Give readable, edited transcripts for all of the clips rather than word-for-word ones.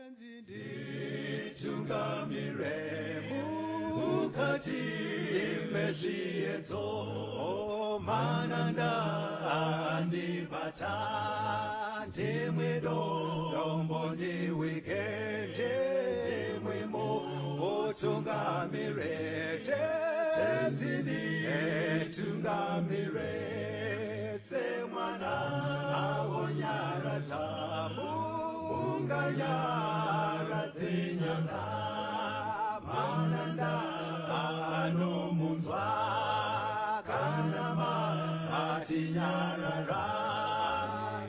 Nditungamire mukati mezviedzo, mananda andibata, ndimwe dombo ndiwike, ndimwe mutungamire, Tenzi nditungamire, semwana awonyaradza munganyaradze nyanga, mananda anomunzwa kana matinyarara,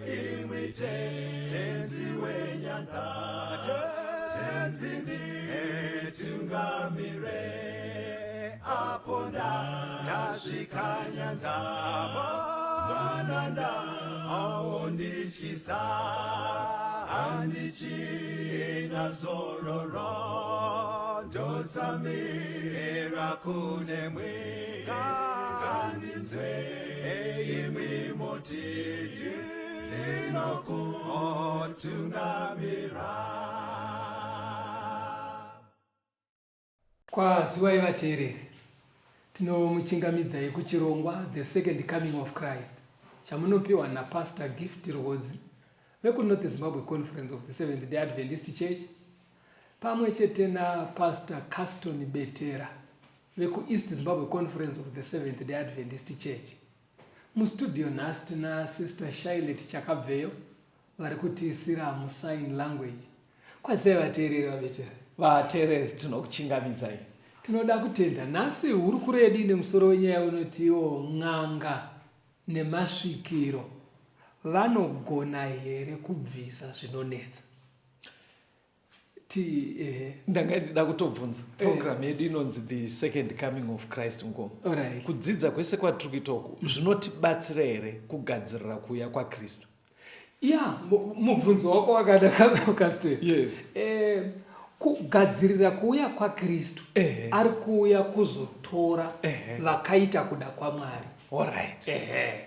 imwi Tenzi wenyanza, Tenzi nditungamire, apo ndasvika nyanza, mananda aondityisa, handichina zororo, ndotsamira kunemwi, ngandinzwe imwi moti ndinokutungamira. Kwaziwai vateereri, tinomuchingamidzai kuchirongwa The Second Coming of Christ chamunopiwa naPastor Gift Rwodzi vekuNorth Zimbabwe Conference of the Seventh Day Adventist Church pamwe chete naPastor Caston Betera vekuEast Zimbabwe Conference of the Seventh Day Adventist Church. Mustudio nhasi tina Sister Shylet Chakabveyo vari kutiisira musign language. Kwazisai vateereri vaBetera. Vateereri tinokuchingamidzai. Tinoda kutenda. Nhasi hurukuro yedu ine musoro wenyaya unotiwo n'anga nemasvikiro vanogona here kubvisa zvinonetsa? Ti ehe. Ndanga ndida kutobvunza program yedu inonzi The Second Coming of Christ ngoma. Alright. Kudzidza kwese kwatiri kuita uku zvinotibatsira here kugadzirira kuuya kwaKristu? Ya, mubvunzo wako wakanaka Castor. Yes. Kugadzirira kuuya kwaKristu ari kuuya kuzotora vakaita kuda kwaMwari. Alright. Ehe.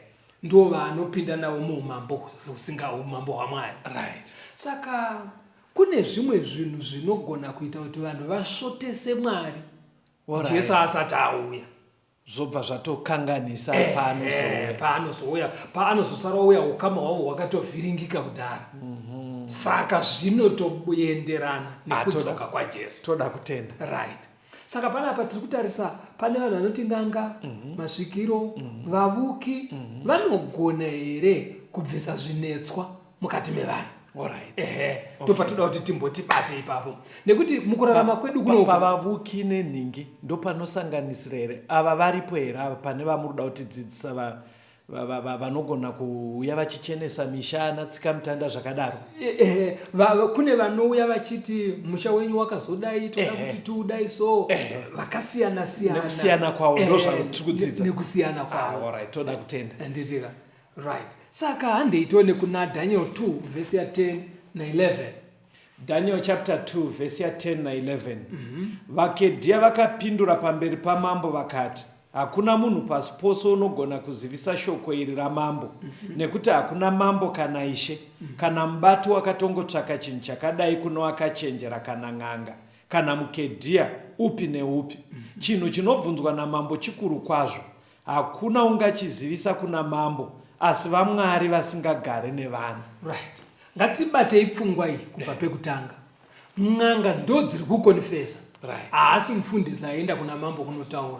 Ndivo vaanopinda navo muumambo husinga umambo hwaMwari. Right. Saka kune zvimwe zvinhu zvinogona kuita kuti vanhu vasvotese Mwari Alright. Jesu asati auya. Zvobva zvatokanganisa paanozouya. Paanozouya, paanozosara ouya ukama hwavo hwakatovhiringika kudhara. Saka zvinotoenderana nekudzoka kwaJesu. Toda kutenda. Right. Saka panapa tiri kutarisa pane vanhu vanoti n'anga, masvikiro, vavuki vanogona here kubvisa zvinetswa mukati mevanhu? Alright. Ehe, ndopatoda kuti timboti bate ipapo nekuti mukurarama kwedu kuno Pavavuki nenhingi ndopanosanganisira here? Ava varipo here ava pane vamuri kuda kutidzidzisa vanogona kuuya vachichenesa misha ana tsikamutanda zvakadaro? Kune vanouya vachiti musha wenyu wakazodai, toda kuti tiudai, so vakasiyana siyana. Nekusiyana kwavo, ndozvatiri kudzidza. Nekusiyana kwavo. Alright, toda kutenda. Handitika. Right. Saka handei tione kuna Daniel 2 vhesi ya 10 na 11. Daniel chapter 2 vhesi ya 10 na 11. VaKedhia vakapindura pamberi pamambo vakati, Hakuna munhu pasi pose unogona kuzivisa shoko iri ramambo, nekuti hakuna mambo kana ishe kana mubati wakatongotsvaka chinhu chakadai kuno akachenjera kana n'anga kana muKedhia upi neupi. Chinhu chinobvunzwa namambo chikuru kwazvo, hakuna ungachizivisa kuna mambo asi vamwari vasingagare nevanhu. Right. Ngatibatei pfungwa iyi kubva pekutanga. N'anga ndo dziri kukonfesa. Right. Haasi mufundisi aenda kuna mambo kunotaura.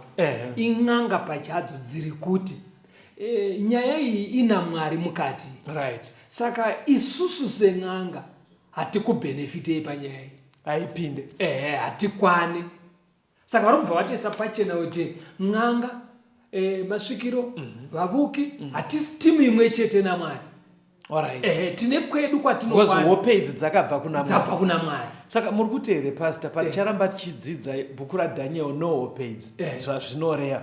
In'anga pachadzo dziri kuti nyaya iyi ina Mwari mukati. Right. Saka isusu sen'anga hatikubhenefitei panyaya iyi. Haipinde. Ehe, hatikwane. Saka vari kubva vatoisa pachena kuti n'anga, masvikiro, vavuki, hatisi timu imwe chete naMwari. Alright. Ehe, tine kwedu Because kwatinokwana. hope idzi dzakabva kuna Mwari. Dzabva kuna Mwari. Saka muri kuti here pastor, paticharamba tichidzidza bhuku raDaniel nohope idzi zvazvinoreva,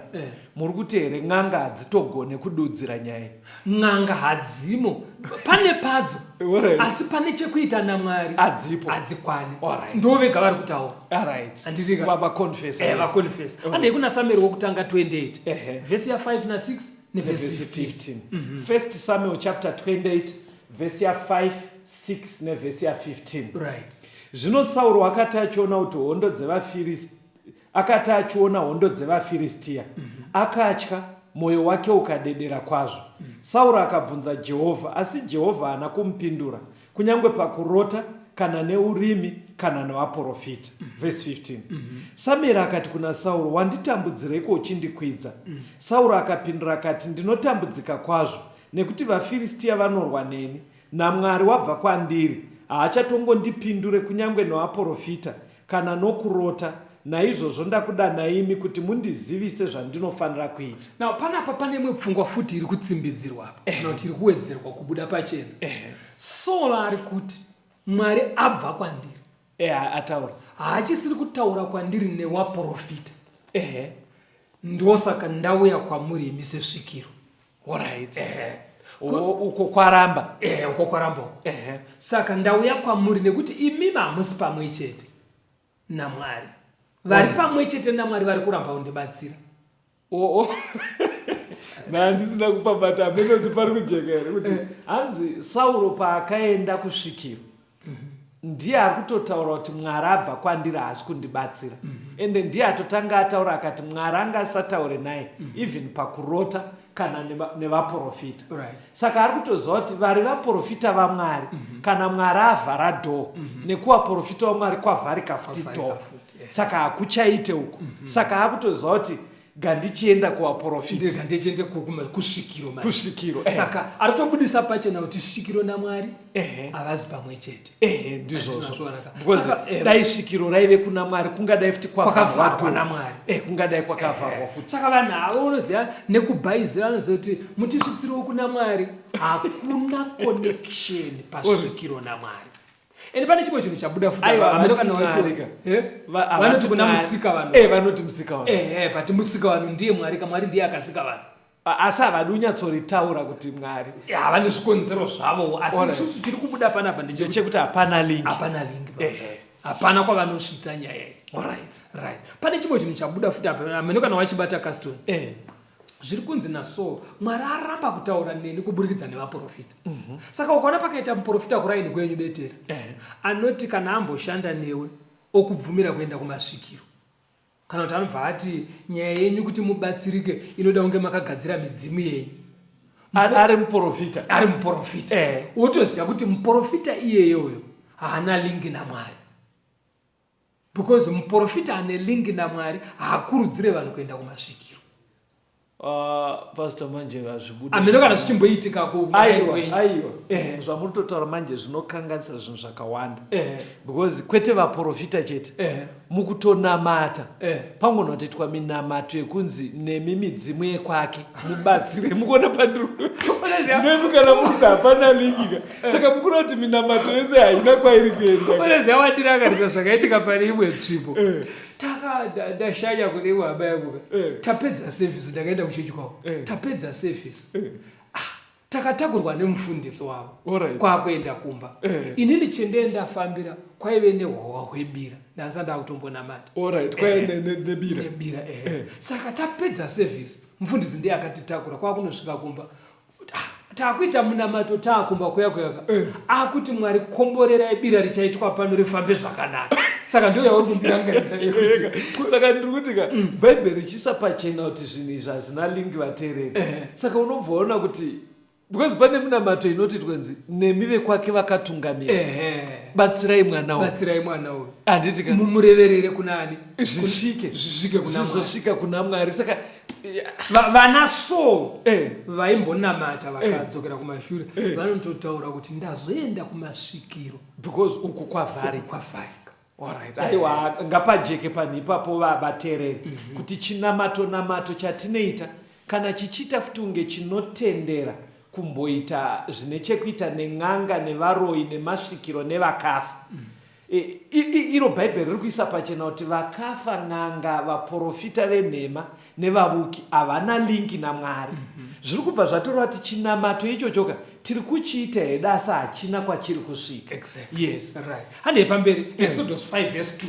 muri kuti here n'anga hadzitogone kududzira nyaya? N'anga hadzimo, pane padzo. Alright. Asi pane chekuita naMwari Hadzipo. hadzikwani. Alright. Ndivo vega vari kutaura. Alright. Handitika. Vakonfesa. Vakonfesa. Alright. Handei kuna Samuel wokutanga 28. Ehe. Vhesi ya 5 na 6 nevhesi Nevhesi 15. 15. First Samuel chapter 28 vhesi ya 5, 6 nevhesi ya 15. Right. Zvino Sauro akati achiona kuti hondo dzevaFiristi akati achiona hondo dzevaFiristiya, akatya, mwoyo wake ukadedera kwazvo. Sauro akabvunza Jehovha, asi Jehovha haana kumupindura, kunyange pakurota, kana neUrimi, kana nevaporofita. Vhesi 15. Samueri akati kuna Sauro, Wanditambudzireiko uchindikwidza? Sauro akapindura akati, Ndinotambudzika kwazvo, nekuti vaFiristiya vanorwa neni, naMwari wabva kwandiri, haachatongondipindure kunyange noaporofita, kana nokurota, naizvozvo ndakudanai imi kuti mundizivise zvandinofanira kuita. Now panapa pane imwe pfungwa futi iri kutsimbidzirwa apa kana kuti iri kuwedzerwa kubuda pachena. Saul ari kuti Mwari abva kwandiri. Ehe, ataura. Haachisiri kutaura kwandiri newaporofita. Ehe. Ndosaka ndauya kwamuri imi sesvikiro. Alright. Ehe. Uko kwaramba. Ehe, uko kwaramba uko. Ehe. Saka ndauya kwamuri nekuti imimi hamusi pamwe chete naMwari. Vari pamwe chete naMwari vari kuramba kundibatsira. Oo. Oh, Ndandisina kupabata hameno kuti pari kujeka here kuti eh. hanzi Sauro paakaenda kusvikiro ndiye ari kutotaura kuti Mwari abva kwandiri haasi kundibatsira ende ndiye atotanga ataura akati Mwari anga asataure naye even pakurota kana nevaprofita saka ari kutoziva kuti vari vaprofita vaMwari kana Mwari avhara dhoo nekuvaprofita vaMwari kwavharika futi dhoo saka hakuchaite uku saka akutoziva kuti gandichienda kuvaprofita Ndega ndichiende kusvikiro manje. Kusvikiro, eh. Saka ari kutobudisa pachena kuti svikiro naMwari Ehe. havazi pamwe chete. Ehe, ndizvozvo. Hazvina Because Saka, eh, dai svikiro raive kuna Mwari kungadai futi kwavharwa Kwakavharwa door. naMwari. Eh, kungadai kwakavharwa futi. Saka vanhu avo unoziva nekubhaizira vanoziva kuti mutisvitsirewo kuna Mwari. Hakuna connection pasvikiro naMwari. Ende pane chimwe chinhu chabuda futi Aiwa, apa, hameno havati kana wacho- Mwari ka. Eh? Va- Vanoti havati kuna Mwari. musika vanhu. Eh, vanoti musika vanhu. Eh, eh, but musika vanhu ndiye Mwari ka Mwari ndiye akasika vanhu. Asi havadi kunyatsoritaura kuti Mwari. Ya, vane zvikonzero zvavo asi Alright. isusu tiri kubuda panapa ndechekuti Ndechekuti hapana link. hapana link pa. Ehe. Hapana kwavanosvitsa nyaya iyi. Alright. Right. Pane chimwe chinhu chabuda futi apa hameno kana wachibata Caston. Eh. Zviri kunzi naSaul, Mwari aramba kutaura neni kuburikidza nevaprofita. Saka ukaona pakaita muprofita kuraini kwenyu betera anoti kana amboshanda newe okubvumira kuenda kumasvikiro kana kuti anobva ati nyaya yenyu kuti mubatsirike inoda kunge makagadzira midzimu yenyu. Ari muprofita. Ari muprofita. Wotoziva kuti muprofita iyeye uyo haana lingi naMwari. Because muporofita ane link naMwari haakurudzire vanhu kuenda kumasvikiro. Uh, pastor manje hazvibude. Ameno kana zvichimboitika ku Aiwa, aiwa. Eh. Zvamuri kutotaura manje zvinokanganisa zvinhu zvakawanda. Eh. Because kwete vaporofita chete. Eh. Mukutonamata. Eh. Pangonotoitwa minamato yekunzi nemi midzimu yekwake mubatsire mukuona pandiri. Zvino kana mukuti hapana link ka. saka mukura kuti minamato yese haina kwairi kuenda unoziva wandirangaridza zvakaitika pane imwe nzvimbo eh. ndashanya kune imwe hama yangu eh. tapedza service ndakaenda kuchechi kwavo eh. tapedza service ah, takatakurwa nemufundisi wavo kwakuenda kumba inini chendee ndafambira kwaive nehwawa hwebira ndasa ndakutombonamata nebira saka tapedza service mufundisi ndiye akatitakura kwakunosvika kumba Takuita munamato taakumba kuya kuyaka eh. Akuti Mwari komborerai bira richaitwa pano rifambe zvakanaka saka ndiyo yauri kundirangaridza saka ndiri kuti ka mm. bhaibheri richiisa pachena kuti zvinhu izvi hazvina link vateereri eh. Saka unobva waona kuti because pane minamato inotoitwa nzi nemi vekwake vakatungamira batsirai mwana uyu batsirai mwana uyu handiti ka mumureverere kuna ani zvisvike zvisvike kuna Mwari zvizosvika kuna Mwari saka Vana so eh. vaimbonamata vakadzokera eh. kumashure eh. vanototaura kuti ndazoenda kumasvikiro because uku kwavharika kwavharika Alright. Aiwa ngapajeke panhu ipapo vateereri mm -hmm. kuti chinamato namato chatinoita kana chichiita futi kunge chinotendera kumboita zvine chekuita nen'anga nevaroyi nemasvikiro nevakafa mm -hmm. Iro Bhaibheri riri kuisa pachena kuti vakafa, n'anga, vaporofita venhema nevavuki havana link naMwari. Zviri kubva zvatoreva kuti chinamato ichochoka tiri kuchiita hedu asi hachina kwachiri kusvika. Exactly. Yes. Right. Handei pamberi. Exodus 5 verse 2.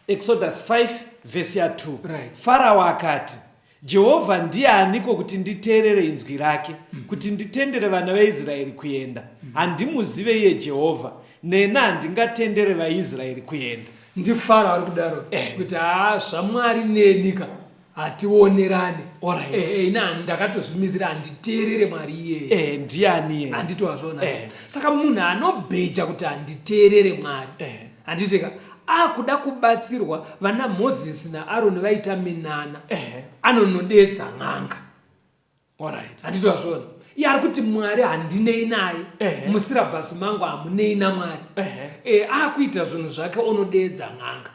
Exodus 5 verse ya 2. Right. Farao akati, Jehovha ndiye aniko kuti nditeerere inzwi rake, kuti nditendere vana vaIsraeri kuenda? Handimuzive iye Jehovha, Neni handingatendere vaIsraeri kuenda. NdiFaro ari kudaro kuti haa zvaMwari neni ka hationerane. Alright. Ini ndakatozvimisira handiteerere Mwari iyeye. Ndiani iyeye? Handiti wazviona? Saka munhu anobheja kuti handiteerere Mwari. Handiti ka akuda kubatsirwa vana Moses naAroni vaita minana. Anonodedza n'anga. Alright. Handiti wazviona? Iye ari kuti Mwari handinei naye. Musirabhasi mangu hamunei naMwari. Akuita zvinhu zvake onodeedza n'anga.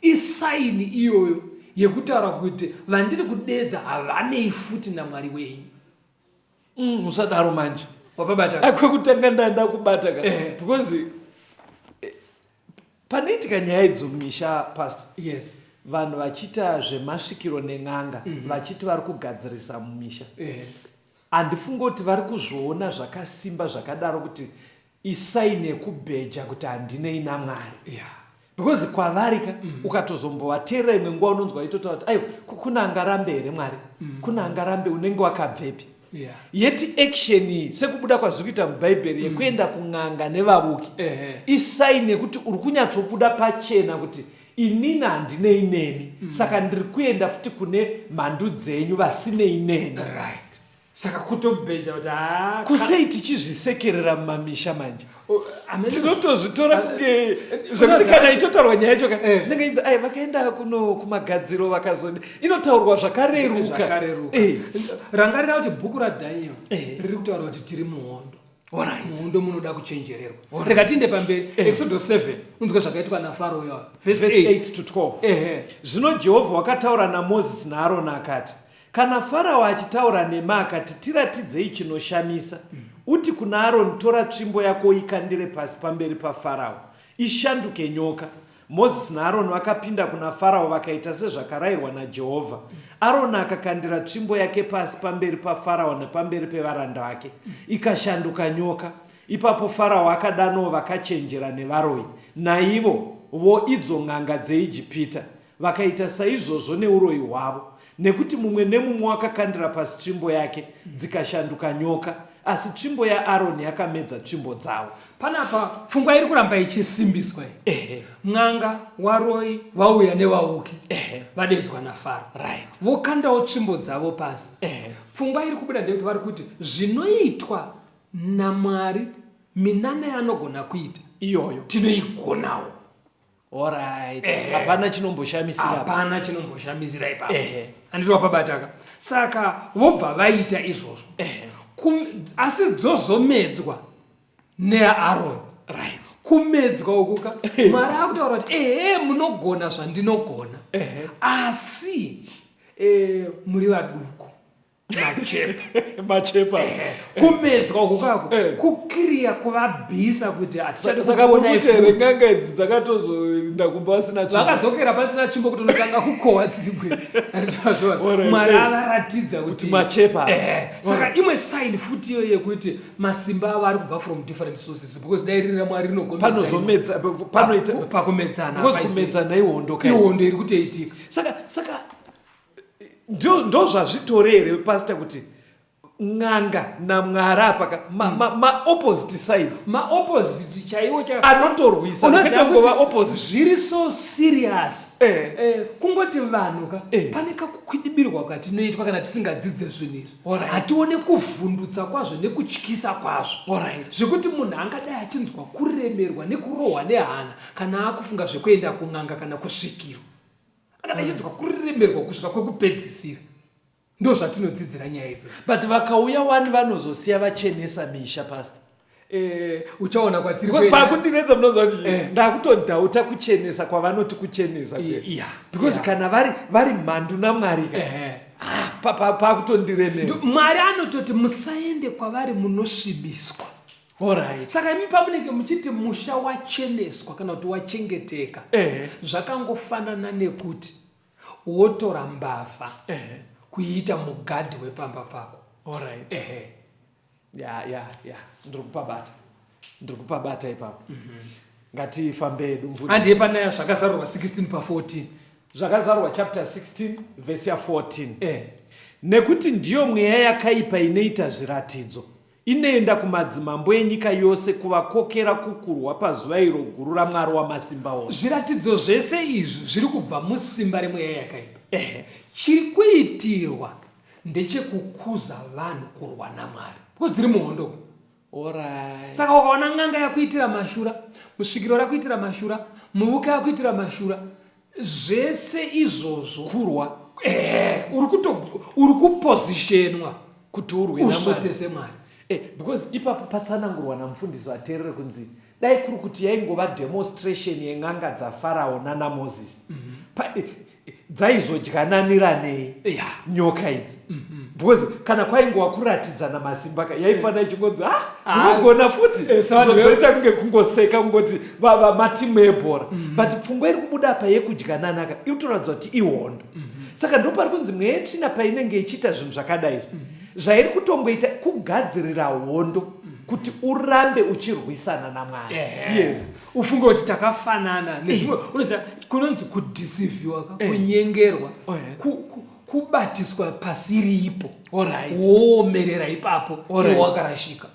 Isaini iyoyo yekutaura kuti vandiri kudeedza havanei futi naMwari wenyu. Usadaro manje. Wapabata? Kwekutanga ndanda kubata ka. Because panoitika nyaya idzo mumisha pastor. Yes. Vanhu vachiita zvemasvikiro nen'anga vachiti vari kugadzirisa mumisha. Handifunge kuti vari kuzviona zvakasimba zvakadaro kuti isaini yekubheja kuti handinei naMwari. Because kwavari ka ukatozombovateerera imwe nguva unonzwa vaitotaura kuti aiwa kuna angarambe here Mwari? Kuna angarambe unenge wakabvepi? Yet action iyi sekubuda kwazviri kuita muBhaibheri yekuenda kun'anga nevavuki isaini yekuti uri kunyatsobuda pachena kuti inini handinei nemi saka ndiri kuenda futi kune mhandu dzenyu vasinei neni. Right. Saka kutobheja kuti haa Kusei tichizvisekerera mumamisha manje? Oh, amene Tinotozvitora kunge zvekuti unoziva kana ichotaurwa nyaya yacho ka inenge ichinzi ai vakaenda kuno kumagadziro vakazoni inotaurwa zvakareruka. Zvakareruka. Rangarira kuti bhuku raDaniel riri kutaura kuti tiri muhondo. Alright. Muhondo munoda kuchenjererwa. Rega tiinde pamberi. Exodus 7 unzwe zvakaitwa naFaro uyo. Verse Verse 8. 8 to 12. Zvino Jehovha wakataura naMozisi naAroni akati, Kana Farao achitaura nemi akati, Tiratidzei chinoshamisa, uti kuna Aroni, Tora tsvimbo yako uikandire pasi pamberi paFarao, ishanduke nyoka. Mozisi naAroni vakapinda kuna Farao vakaita sezvakarayirwa naJehovha. Aroni akakandira tsvimbo yake pasi pamberi paFarao nepamberi pevaranda vake, ikashanduka nyoka. Ipapo Farao akadanawo vakachenjera nevaroyi, naivo vo idzo n'anga dzeIjipita, Vakaita saizvozvo neuroyi hwavo, nekuti mumwe nemumwe wakakandira pasi tsvimbo yake, dzikashanduka nyoka, asi tsvimbo yaAroni yakamedza tsvimbo dzavo. Panapa pfungwa iri kuramba ichisimbiswa iyi. N'anga, waroyi, vauya nevauki vadedzwa naFaro. Vokandawo tsvimbo dzavo pasi. Pfungwa iri kubuda ndeyekuti vari kuti zvinoitwa naMwari minana yaanogona kuita iyoyo tinoigonawo. Alright. Hapana chinomboshamisira. Hapana chinomboshamisira ipapo. Handiti wapabataka. Saka vobva vaita izvozvo. Asi dzozomedzwa neaAroni. Right. Kumedzwa uku ka Mwari akutaura kuti ehe munogona zvandinogona. Asi muri vaduku. Machepa. Machepa. Kumedzwa uku kako kukiriya kuvabvisa kuti hatichadi Saka muri kukuonai kuti here futi. n'anga idzi dzakatozoenda kumba vasina tsvimbo? Vakadzokera pasina tsvimbo kutonotanga kukohwa dzimwe. Handitazviona. Alright, Mwari avaratidza Kuti kuti machepa. Saka imwe sign futi iyoyo yekuti masimba avo ari kubva from different sources because dai riri raMwari rinogomedza Panozomedza, panoita pakumedzana because hapaizi. kumedzana ihondo kai. Ihondo iri kutoitika. Saka saka ndozvazvitori here pastor kuti n'anga namwari apa ka ma opposite sides. Ma opposite chaiwo chaiwo. Anotorwisa, Unoziva kwete kungova kuti opposite. Zviri so serious. Kungoti vanhu ka pane kakukwidibirwa katinoitwa kana tisingadzidze zvinhu izvi. Hatione kuvhundutsa kwazvo nekutyisa kwazvo. Zvekuti munhu angadai achinzwa kuremerwa nekurohwa nehana kana akufunga zvekuenda kun'anga kana kusvikirwa. Akadai achinzwa kuremerwa kusvika kwekupedzisira. Ndozvatinodzidzira nyaya idzodzo. But vakauya wani vanozosiya vachenesa misha pastor. Uchaona kwatiri Because kuenda. pakundinetsa munoziva kuti ndakutodhauta kuchenesa kwavanoti kuchenesa kuya. Because kana vari mhandu naMwari ka. Pakutondiremera. Mwari anototi musaende kwavari munosvibiswa. Alright. Saka imi pamunenge muchiti musha wacheneswa kana kuti wachengeteka, zvakangofanana nekuti wotora mbavha kuiita mugadhi wepamba pako. Alright. Ya, ya, ya. Ndiri kupabata. Ndiri kupabata ipapo. Ngatifambe hedu mvura. Handiye panaya zvakazarurwa 16 pa 14. Zvakazarurwa chapter 16 verse ya 14. Nekuti ndiyo mweya yakaipa inoita zviratidzo. Inoenda kumadzimambo enyika yose kuvakokera kukurwa pazuva iro guru raMwari Wamasimba Ose. Zviratidzo zvese izvi zviri kubva musimba remweya yakaipa. Chiri kuitirwa ndechekukuza vanhu kurwa naMwari because tiri muhondo. Alright. Saka ukaona n'anga yakuitira mashura, musvikiro rakuitira mashura, muvuki akuitira mashura, zvese izvozvo kurwa. Eh, uri kuto uri kupozishenwa kuti urwe naMwari. Usvotese Mwari. Eh, because ipapo patsanangurwa namufundisi vateerere kunzi dai kuri kuti yaingova demonstration yen'anga dzaFarao nana Moses. Mm -hmm. Pa, eh, dzaizodyananiranei yeah. nyoka idzi mm -hmm. because kana kwaingova kuratidzana masimba ka yaifanira ichingonzi ah, ah unogona futi eh, zvoita kunge kungoseka kungoti matimu ebhora mm -hmm. but pfungwa iri kubuda apa yekudyananaka iri kutoratidza kuti ihondo mm -hmm. saka ndopari kunzi mweya yetsvina painenge ichiita zvinhu zvakadai mm -hmm. zvairi kutongoita kugadzirira hondo mm -hmm. kuti urambe uchirwisana namwari yes ufunge kuti takafanana nezvimwe eh. unoziva kunonzi kudisivhiwa ka eh. kunyengerwa oh, kubatiswa pasiripo woomerera ipapo wakarashika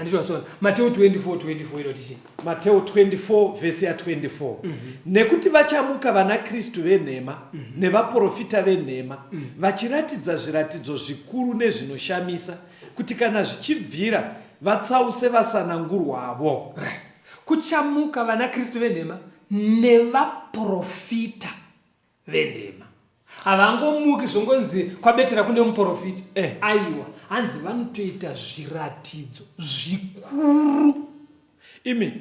andizvasona Mateo 24 24 inoti chii? Mateo 24 vhesi ya 24 mm -hmm. Nekuti vachamuka vana Kristu venhema mm -hmm. nevaprofita venhema mm -hmm. vachiratidza zviratidzo zvikuru nezvinoshamisa kuti kana zvichibvira vatsause vasanangurwavo. Right. Kuchamuka vanaKristu venhema nevaprofita venhema. Havangomuki zvongonzi kwabetera kune muprofita. Eh. Aiwa, hanzi vanotoita zviratidzo zvikuru. Imi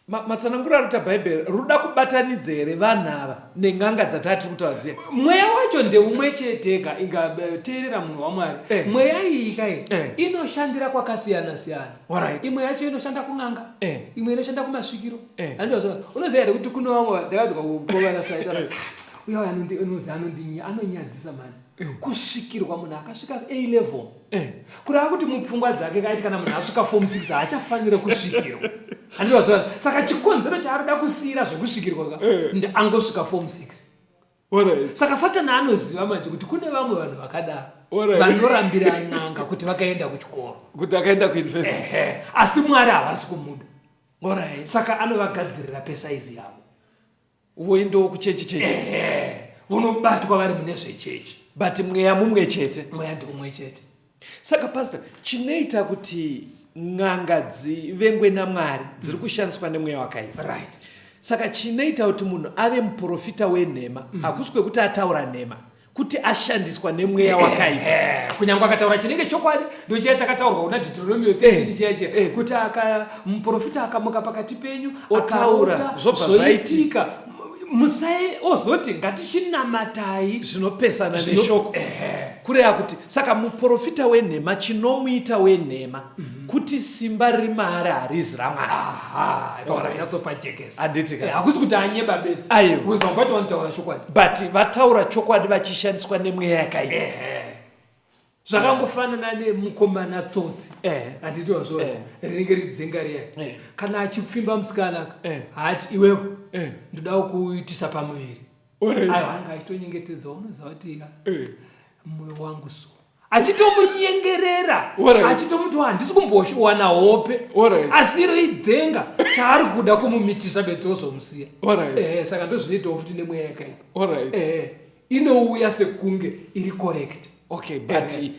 matsananguro arikuita bhaibheri ruda kubatanidza here vanhu ava nen'anga dzataa tiri kutaura dziya mweya wacho ndeumwe chetega inga eh, teerera munhu wamwari eh. mweya iyi kai eh. inoshandira kwakasiyana siyana right. imwe yacho inoshanda kun'anga eh. imwe inoshanda kumasvikiro eh. andizvo unoziva here kuti kune vamwe ndakadzwa kukovana saita eh. uya uya anonyadzisa mani eh. kusvikirwa munhu akasvika a level eh. Kureva kuti mupfungwa dzake kaiti kana munhu asvika form 6 haachafanire kusvikirwa. Handizvo saka chikonzero chaarikuda kusiyira zvekusvikirwa ka eh. angosvika form 6. Alright. Saka Satani anoziva manje kuti kune vamwe vanhu vakadaro Alright. vanorambira n'anga kuti vakaenda kuchikoro. Kuti akaenda kuuniversity. Ehe. Asi Mwari havasi kumuda. Alright. Saka anovagadzirira pesaizi yavo. Voendawo kuchechi chechi. Ehe. Vonobatwa vari mune zvechechi. But mweya mumwe chete. Mweya ndeumwe chete. Saka pastor, chinoita kuti n'anga dzivengwe naMwari dziri kushandiswa nemweya wakaipa. Right. Saka chinoita kuti munhu ave muprofita wenhema mm. hakusi kwekuti ataura nhema kuti ashandiswa nemweya wakaipa. Kunyange akataura chinenge chokwadi ndochiya chakataurwa kuna Deuteronomio 13 chiya chiya kuti aka muprofita akamuka pakati penyu otaura zvobva zvaitika musai ozoti ngatichinamatai zvinopesana neshoko kureva kuti saka muprofita wenhema chinomuita wenhema mm -hmm. kuti simba riri maari harizi ramwarinyatsopajekesa handiti eh, hakusi kuti anyeba bedzi aiwa vamwe vacho vanotaura chokwadi but vataura chokwadi vachishandiswa nemweya yakaipa Zvakangofanana nemukomana tsotsi eh. handiti wazviona eh. rinenge ridzenga riya eh. kana achipfimba musikana ka eh. haati iwewe eh. ndoda kuitisa pamuviri aiwa ange achitonyengetedza unoziva kuti ka eh. moyo wangu so achitomunyengerera achitomuti handisi kumbowana hope asi iro idzenga chaari kuda kumumitisa bedzi ozomusiya eh, saka ndozvinoitawo futi nemweya yakaipa eh, inouya sekunge iri correct okay but eh.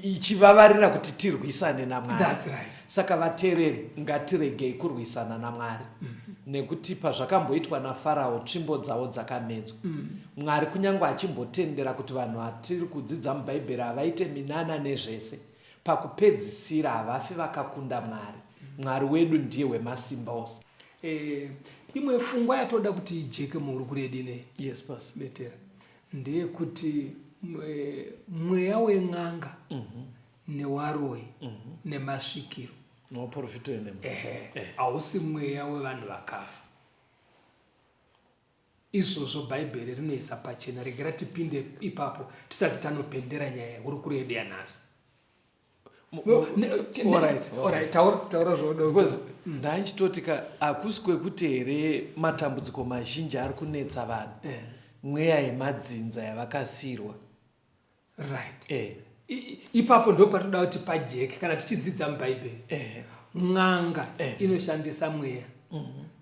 ichivavarira kuti tirwisane namwari That's right. Saka vateereri ngatiregei kurwisana namwari mm -hmm. nekuti pazvakamboitwa nafarao tsvimbo dzavo dzakamedzwa mm. Mwari kunyange achimbotendera kuti vanhu vatiri kudzidza mubhaibheri havaite minana nezvese pakupedzisira havafi vakakunda mwari mm. Mwari wedu ndiye wemasimba ose eh, imwe pfungwa yatoda kuti ijeke muhurukuro yedu ineyi yes, pastor. Betera ndeyekuti mweya wen'anga mm -hmm. newaroyi mm -hmm. nemasvikiro newaprofita wenhema ehe hausi mweya wevanhu vakafa izvozvo bhaibheri rinoisa pachena regera tipinde ipapo tisati tanopendera nyaya yehurukuro yedu yanhasi Taura zvaoda because ndanchitoti ka hakusi kwekuti here matambudziko mazhinji ari kunetsa vanhu eh. mweya yemadzinza yavakasiirwa right eh. Ipapo ndo patoda kuti pajeke kana tichidzidza mubhaibheri. N'anga inoshandisa mweya.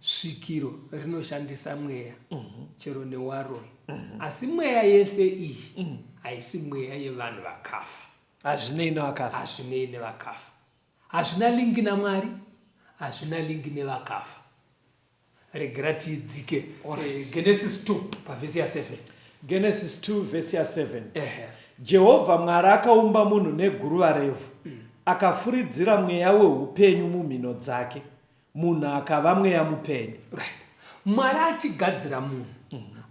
Svikiro rinoshandisa mweya. Chero newaroyi. Asi mweya yese iyi haisi mweya yevanhu vakafa. Hazvinei nevakafa. Hazvinei nevakafa. Hazvina lingi naMwari, hazvina lingi nevakafa. Regera tiidzike. Genesis 2 pavhesi ya 7. Genesis 2 vhesi ya 7. Jehovha Mwari akaumba munhu neguruva revhu, akafuridzira mweya weupenyu mumhino dzake, munhu akava mweya mupenyu. Right. Mwari achigadzira munhu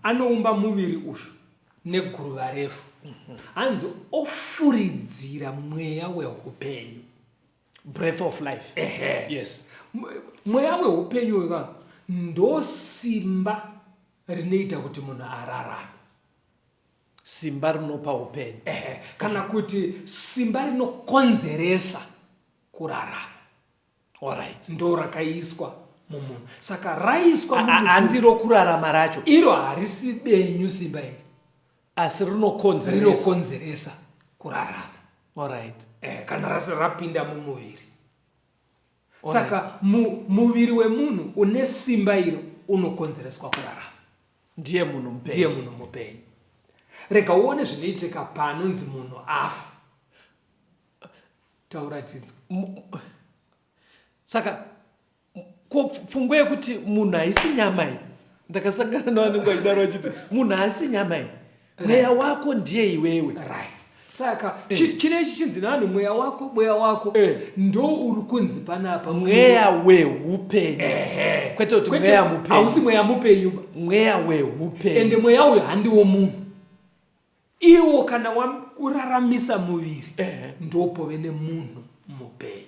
anoumba muviri uyu neguruva revhu. Hanzi ofuridzira mweya weupenyu. Breath of life. Ehe. Yes. Mweya weupenyu uyu ka ndosimba rinoita kuti munhu ararame. Simba rinopa upenyu. Ehe. Kana kuti simba rinokonzeresa kurarama. Alright. Ndo rakaiswa mumunhu. Saka raiswa mumunhu. Handiro kurarama racho. Iro harisi benyu simba iri. Asi rinokonzeresa. Rinokonzeresa kurarama. Alright. Kana rasi rapinda mumuviri. Saka muviri wemunhu une simba iro unokonzereswa kurarama. Ndiye munhu mupenyu. Ndiye munhu mupenyu. Rega uone zvinoitika panonzi munhu afa. Taura tinzwe. Saka ko pfungwa yekuti munhu haisi nyama iyi, ndakasangana navanenge vachidaro vachiti munhu haasi nyama iyi, mweya wako ndiye iwewe. Right. Saka chinechi chinzi navanhu mweya wako, mweya wako ndo uri kunzi panapa mweya weupenyu. Kwete kuti mweya mupenyu. Hausi mweya mupenyu ba. Mweya weupenyu. Ende mweya uyu handiwo munhu. Iwo kana wakuraramisa muviri ndopove nemunhu mupenyu.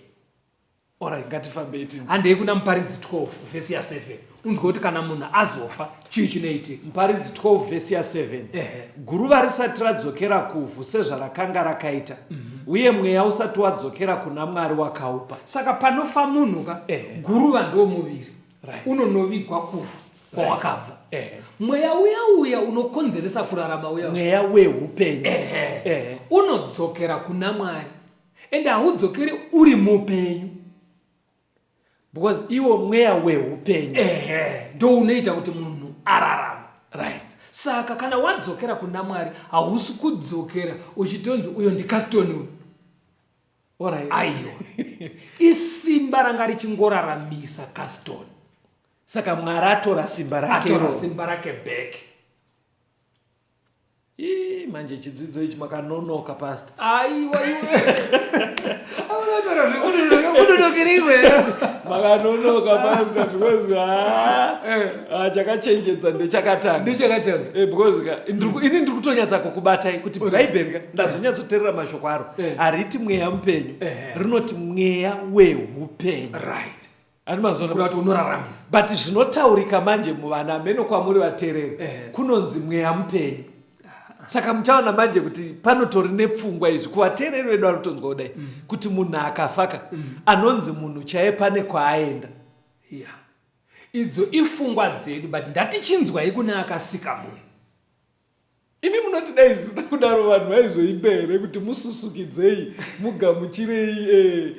Alright, ngatifambei tinzwe. Handei kuna Muparidzi 12 vhesi ya 7 unzwe kuti kana munhu azofa chii chinoitika. Muparidzi 12 vhesi ya 7. Guruva risati radzokera kuvhu sezvarakanga rakaita, uye mweya usati wadzokera kuna Mwari wakaupa. Saka panofa munhu ka, guruva ndo muviri unonovigwa kuvhu kwawakabva. Mweya uya uya unokonzeresa kurarama uya mweya weupenyu unodzokera kuna Mwari. Ende haudzokeri uri mupenyu. Because iwo mweya weupenyu. Ndo unoita kuti munhu ararame. Right. Saka kana wadzokera kuna Mwari hausi kudzokera uchitonzi uyo ndiKaston uyu. Alright. Aiwa. Isimba ranga richingoraramisa Kaston. Saka Mwari atora simba rake. Atora simba rake back. Ii, manje chidzidzo ichi makanonoka pastor. Aiwa iwe. Aunotora zvekunonokerei iwe. Makanonoka pastor because chakachenjedza ndechakatanga. Ndechakatanga. Because ka, ini ndiri kutonyatsa kukubatai kuti Bhaibheri ka, ndazonyatsoteerera mashoko aro. Hariti mweya mupenyu. Rinoti mweya weupenyu. Right. Ani mazona Kureva kuti unoraramisa. But zvinotaurika manje muvana ameno kwamuri vateereri kunonzi mweya mupenyu. Saka muchaona manje kuti panotori nepfungwa izvi kuvateereri vedu vari kutonzwa kudai kuti munhu akafaka anonzi munhu chaiye pane kwaaenda. Yeah. Idzo ifungwa dzedu but ndatichinzwai kune akasika munhu. Imi munoti dai zvisina kudaro vanhu vaizoimba here kuti mususukidzei mugamuchirei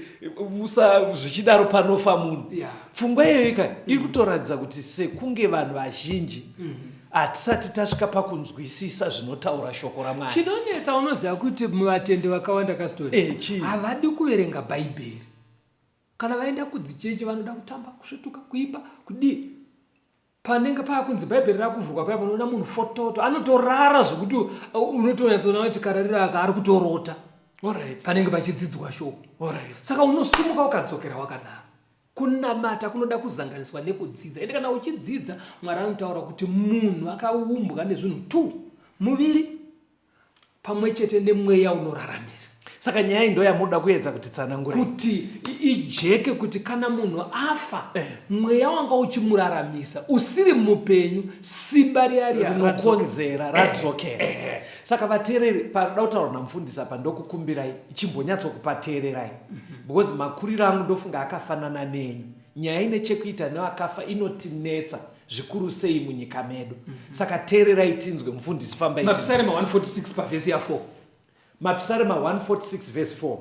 musa zvichidaro panofa munhu. Pfungwa iyoyo ka iri kutoratidza kuti sekunge vanhu vazhinji hatisati tasvika pakunzwisisa zvinotaura shoko raMwari. Chinonetsa unoziva kuti muvatendi vakawanda Kastori Chii? havadi kuverenga Bhaibheri. Kana vaenda kudzichechi vanoda kutamba, kusvetuka, kuimba, kudii. Panenge paakunzi Bhaibheri rakuvhurwa paya panoona munhu fototo anotorara zvekuti unotonyatsoona kuti karariro aka ari kutorota. Alright. Panenge pachidzidzwa shoko. Alright. Saka unosumuka ukadzokera wakadaro. Kunamata kunoda kuzanganiswa nekudzidza. Ende kana uchidzidza Mwari anotaura kuti munhu akaumbwa nezvinhu 2, muviri pamwe chete nemweya unoraramisa. Saka nyaya iyi ndoyamunoda kuedza kuti tsanangure. Kuti ijeke kuti kana munhu afa, mweya wanga uchimuraramisa usiri mupenyu, simba riya riya rinokonzera radzokera. Saka vateereri, paroda kutaurwa namufundisi apa ndokukumbirai chimbonyatsokupateererai. Because makuriro angu ndofunga akafanana nenyu. Nyaya ine chekuita nevakafa inotinetsa zvikuru sei munyika medu. Saka teererai tinzwe mufundisi fambai. Mapisarema 146 pavhesi ya 4. Mapisarema 146 vhesi 4.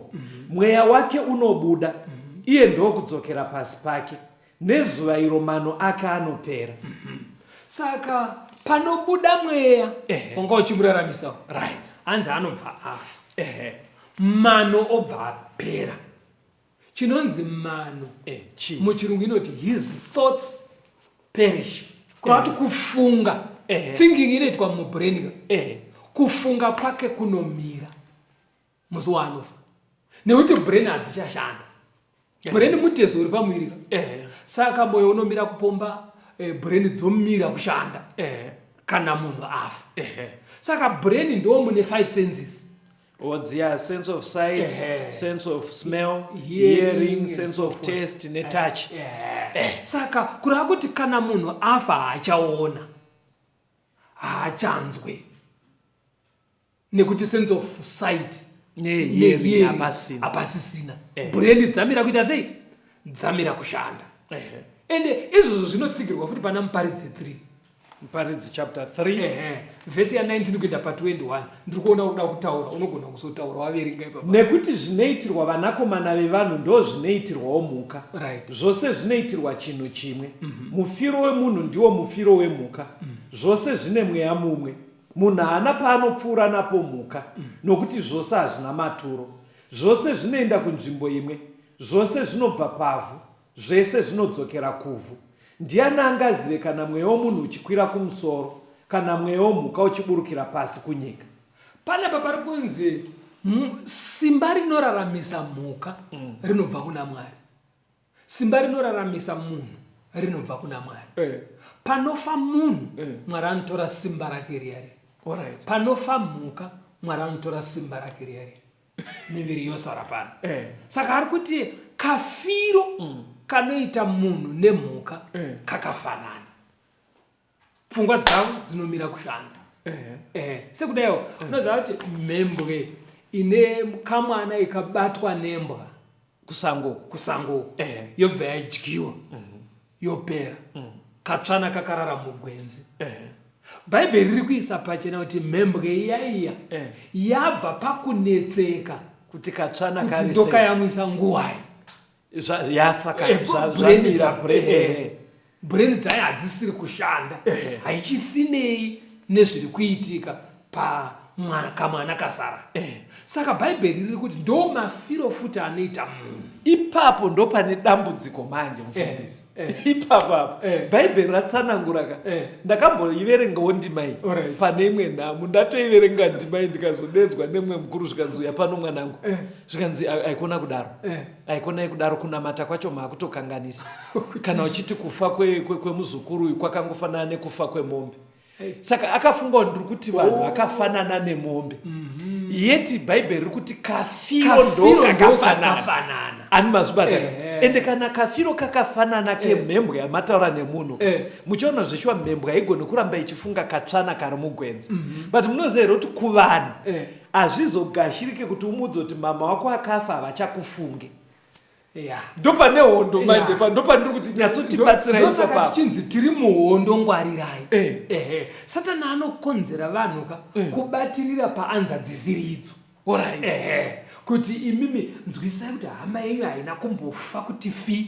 Mweya wake unobuda, iye ndokudzokera pasi pake, nezuva iro mano ake anopera. Saka panobuda mweya wanga uchimuraramisawo, hanzi anobva afa. Mano obva apera. Chinonzi mano muchirungu inoti his thoughts perish, kureva kuti kufunga, thinking inoitwa mubrain ka. Kufunga kwake kunomira musi waanofa nekuti brain hadzichashanda. Brain mutezo uri pamuviri ka. Saka moyo unomira kupomba, brain dzomira kushanda kana munhu afa. Saka brain ndo mune 5 senses. Or dziya sense of sight, sense of smell, hearing, sense of taste netouch. Saka kureva kuti kana munhu afa haachaona, haachanzwe, nekuti sense of sight nehearing hapasisina. Brain dzamira kuita sei? Dzamira kushanda. Ende izvozvo zvinotsigirwa futi pana Muparidzi 3. Muparidzi chapter 3. Vhesi ya19 kuenda pa21. Ndiri kuona uda kutaura, unogona kuzotaura waverenga ipapa. Nekuti zvinoitirwa vanakomana vevanhu ndo zvinoitirwawo mhuka. Zvose zvinoitirwa chinhu chimwe. Mufiro wemunhu ndiwo mufiro wemhuka. Zvose zvine mweya mumwe. Munhu haana paanopfuura napo mhuka, nokuti zvose hazvina maturo. Zvose zvinoenda kunzvimbo imwe. Zvose zvinobva pavhu. Zvese zvinodzokera kuvhu. Ndiani angazive kana mweya womunhu uchikwira kumusoro, kana mweya womhuka uchiburukira pasi kunyika? Panapa pari kunzi simba rinoraramisa mhuka rinobva kuna Mwari. Simba rinoraramisa munhu rinobva kuna Mwari. Panofa munhu, Mwari anotora simba rake riya riya. Panofa mhuka, Mwari anotora simba rake riya riya. Miviri yosara pano. Saka ari kuti kafiro kanoita munhu nemhuka kakafanana. Pfungwa dzavo dzinomira kushanda. Sekudaiwo unoziva kuti mhembwe ine kamwana ikabatwa nembwa kusango, kusango yobva yadyiwa, yopera, katsvana kakarara mugwenzi. Bhaibheri riri kuisa pachena kuti mhembwe iya iya yabva pakunetseka kuti katsvana kuti kari sei. Ndokayamwisa nguwai. Yafa zvamira brain. Brain dzayo hadzisiri kushanda, haichisinei nezviri kuitika pamwana kamwana kasara. Saka Bhaibheri riri kuti ndo mafiro futi anoita munhu. Ipapo ndo pane dambudziko manje, mufundisi. Ipapo apo Bhaibheri ratsanangura ka. Ndakamboiverengawo ndima iyi pane imwe nhamu. Ndatoiverenga ndima iyi, ndikazodedzwa nemumwe mukuru, zvikanzi, "Uya pano mwanangu." Zvikanzi, "Haikona kudaro, haikonai kudaro. Kunamata kwacho maakutokanganisa kana uchiti kufa kwemuzukuru uyu kwakangofanana nekufa kwemombe." Saka akafunga kuti ndiri kuti vanhu vakafanana nemombe, yeti Bhaibheri riri kuti kafiro ndo Kafiro kakafanana. Ndokakafanana. Ani mazvibata? Ende kana kafiro kakafanana kemhembwe yamataura nemunhu, muchiona zveshuwa mhembwe haigoni kuramba ichifunga katsvana kari mugwenzi. But munoziva here kuti kuvanhu hazvizogashirike kuti umuudze kuti mama wako akafa, havachakufunge? Ndopane hondo manje. Ndopandiri kuti nyatsotibatsirai. Ndosaka tichinzi tiri muhondo, ngwarirai. Ehe, Satani anokonzera vanhu ka kubatirira paanza dzisiri idzo. Ehe, kuti imimi nzwisai kuti hama yenyu haina kumbofa kuti fi.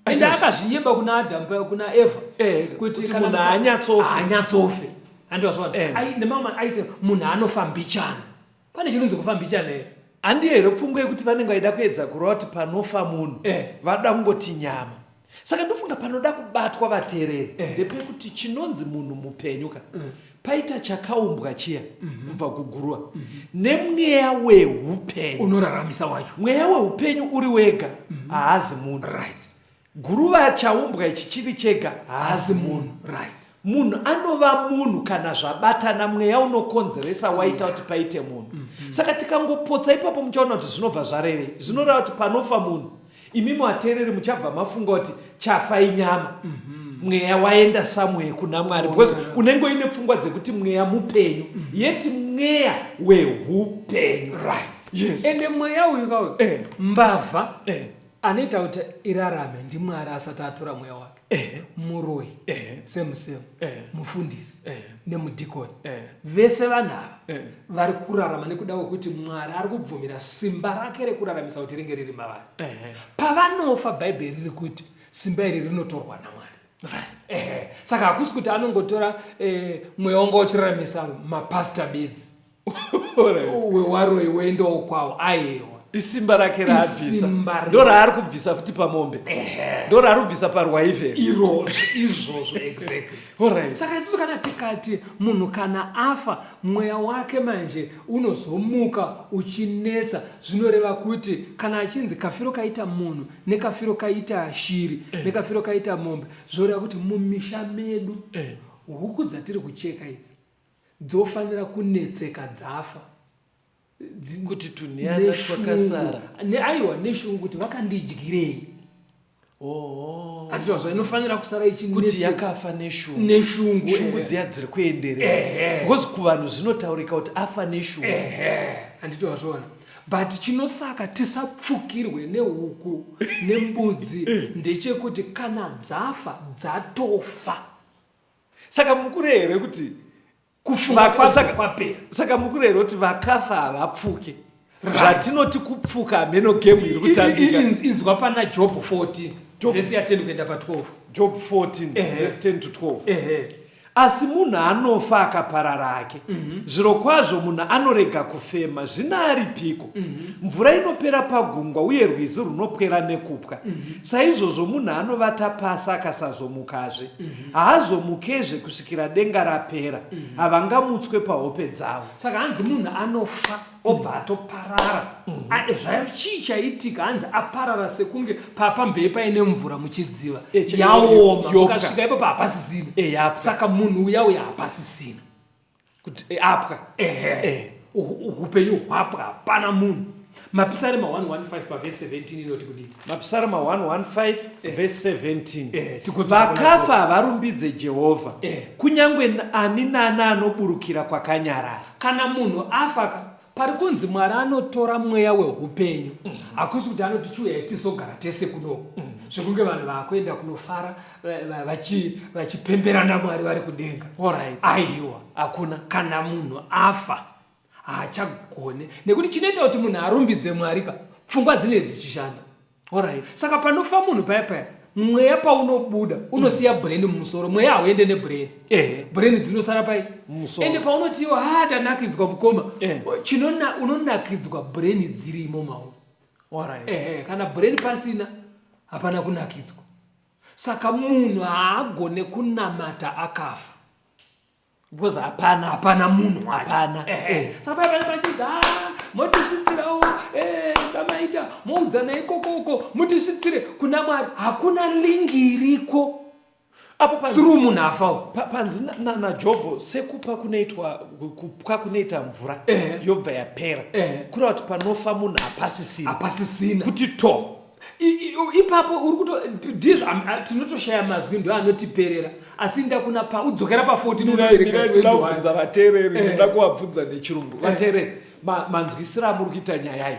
Ende akazvinyeba kuna Adamu, kuna Eva, kuti kana munhu haanyatsofe. Haanyatsofe, handiwazviona? Nemamwe aiti munhu anofa mbichana. Pane chinonzi kufa mbichana here? Handi here pfungwa yekuti vanenge vaida kuedza kureva kuti panofa munhu vada kungoti nyama? Saka ndofunga panoda kubatwa, vateereri, ndepekuti chinonzi munhu mupenyu ka paita chakaumbwa chiya kubva kuguruva nemweya weupenyu unoraramisa wacho. Mweya weupenyu uri wega haazi munhu. Guruva chaumbwa ichi chiri chega haazi munhu. Munhu anova munhu kana zvabatana, mweya unokonzeresa waita kuti paite munhu. Saka tikangopotsa ipapo, muchaona kuti zvinobva zvarevei. Zvinoreva kuti panofa munhu, imi vateereri muchabva mafunga kuti chafa inyama, mweya waenda somewhere kuna Mwari, because unenge uine pfungwa dzekuti mweya mupenyu, yeti mweya weupenyu. Ende mweya uyu kauyu, mbavha Anoita kuti irarame ndiMwari asati atora mweya wake. Muroyi, same same, mufundisi nemudhikoni. Vese vanhu ava vari kurarama nekuda kwekuti Mwari ari kubvumira simba rake rekuraramisa kuti ringe riri mavari. Pavanofa Bhaibheri riri kuti simba iri rinotorwa naMwari. Right. Saka hakusi kuti anongotora mweya wanga uchiraramisa mapastor bedzi. Wewaroyi woendawo kwawo aiwa. Isimba rake raabvisa ndoraari kubvisa futi pamombe, ndoraari kubvisa parwaive irozvo izvozvo exactly. Alright. Saka isusu kana tikati munhu kana afa mweya wake manje unozomuka uchinetsa, zvinoreva kuti kana achinzi kafiro kaita munhu nekafiro kaita shiri nekafiro kaita mombe, zvoreva kuti mumisha medu huku dzatiri kucheka idzi dzofanira kunetseka dzafa kuti tunhiyana twakasara aiwa neshungu kuti vakandidyirei. Handiti inofanira kusara kuti yakafa neshungu, neshungu shungu dziya dziri kuenderera because kuvanhu zvinotaurika kuti afa neshungu. Handiti wazviona. But chinosaka tisapfukirwe nehuku nembudzi ndechekuti kana dzafa dzatofa. Saka mukure here kuti kufunga kwacho kwapera? Saka mukure here kuti vakafa havapfuke? Zvatinoti kupfuka hameno game iri kutambika. Inzwa pana Job 14 vhesi ya 10 kuenda pa 12. Job 14 verse 10 to 12. Asi munhu anofa akaparara hake. Zvirokwazvo munhu anorega kufema, zvino aripiko? Mvura inopera pagungwa uye rwizi runopwera nekupwa. Saizvozvo munhu anovata pasi akasazomukazve. Haazomukezve kusvikira denga rapera. Havangamutswe pahope dzavo. Saka hanzi munhu anofa obva atoparara. Chii chaitika? Hanzi aparara sekunge pamberi paine mvura muchidziva yaoma, ukasvika ipapo hapasisina. Saka munhu uya uya hapasisina. Kuti apwa. Upenyu hwapwa, hapana munhu. Mapisarema 115 pavhesi 17 inoti kudini? Mapisarema 115 vhesi 17. Vakafa havarumbidze Jehovha, kunyange ani naani anoburukira kwakanyarara. Kana munhu afa ka, pari kunzi Mwari anotora mweya weupenyu. Hakusi kuti anoti chiuyai tizogara tese kunoku. Zvekunge vanhu vakuenda kunofara vachipembera naMwari vari kudenga. Aiwa. Hakuna. Kana munhu afa haachagone, nekuti chinoita kuti munhu arumbidze Mwari ka pfungwa dzinenge dzichishanda. Saka panofa munhu paya paya mweya paunobuda unosiya brain mumusoro, mweya hauende nebrain. Brain dzinosara pai ende paunotiwo ha tanakidzwa mukoma, unonakidzwa brain dzirimo mauri. Kana brain pasina hapana kunakidzwa. Saka munhu haagone kunamata akafa. Because hapana. Hapana munhu wacho. Hapana. Saka paya pane pachinzi, motisvitsirawo, samaita moudzana ikoko uko, mutisvitsire kuna Mwari. Hakuna link iriko. Apo panzi, through munhu afawo. Panzi naJobho sekupa kunoitwa kupwa kunoita mvura yobva yapera. Kureva kuti panofa munhu hapasisina. Hapasisina. Kuti to. Ipapo uri kuto ndizvo tinotoshaya mazwi ndo anotiperera, asi ndakuna pa udzokera pa 14 unoverenga Ndinoda kubvunza vateereri, ndinoda kuvabvunza nechirungu. Vateereri, manzwisiro amuri kuita nyaya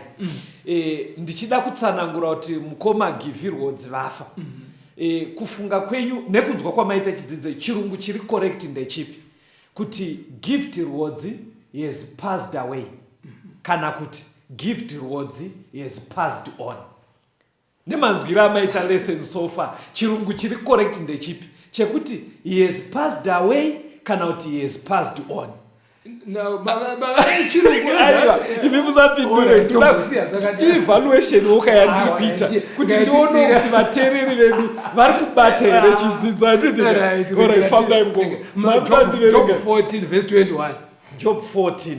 iyi, ndichida kutsanangura kuti mukoma Givhi Rwodzi vafa. Kufunga kwenyu nekunzwa kwamaita chidzidzo, chirungu chiri correct ndechipi? Kuti Gift Rwodzi has passed away kana kuti Gift Rwodzi has passed on? Nemanzwiro amaita lesson so far, chirungu chiri correct ndechipi? Chekuti he has passed away kana kuti he has passed on? Aiwa, imi musapindure. Evaluation woka yandiri kuita kuti ndione kuti vateereri vedu vari kubata here chidzidzo. Handiti? Alright, fambai mukoma. Job 14 verse 21. Job 14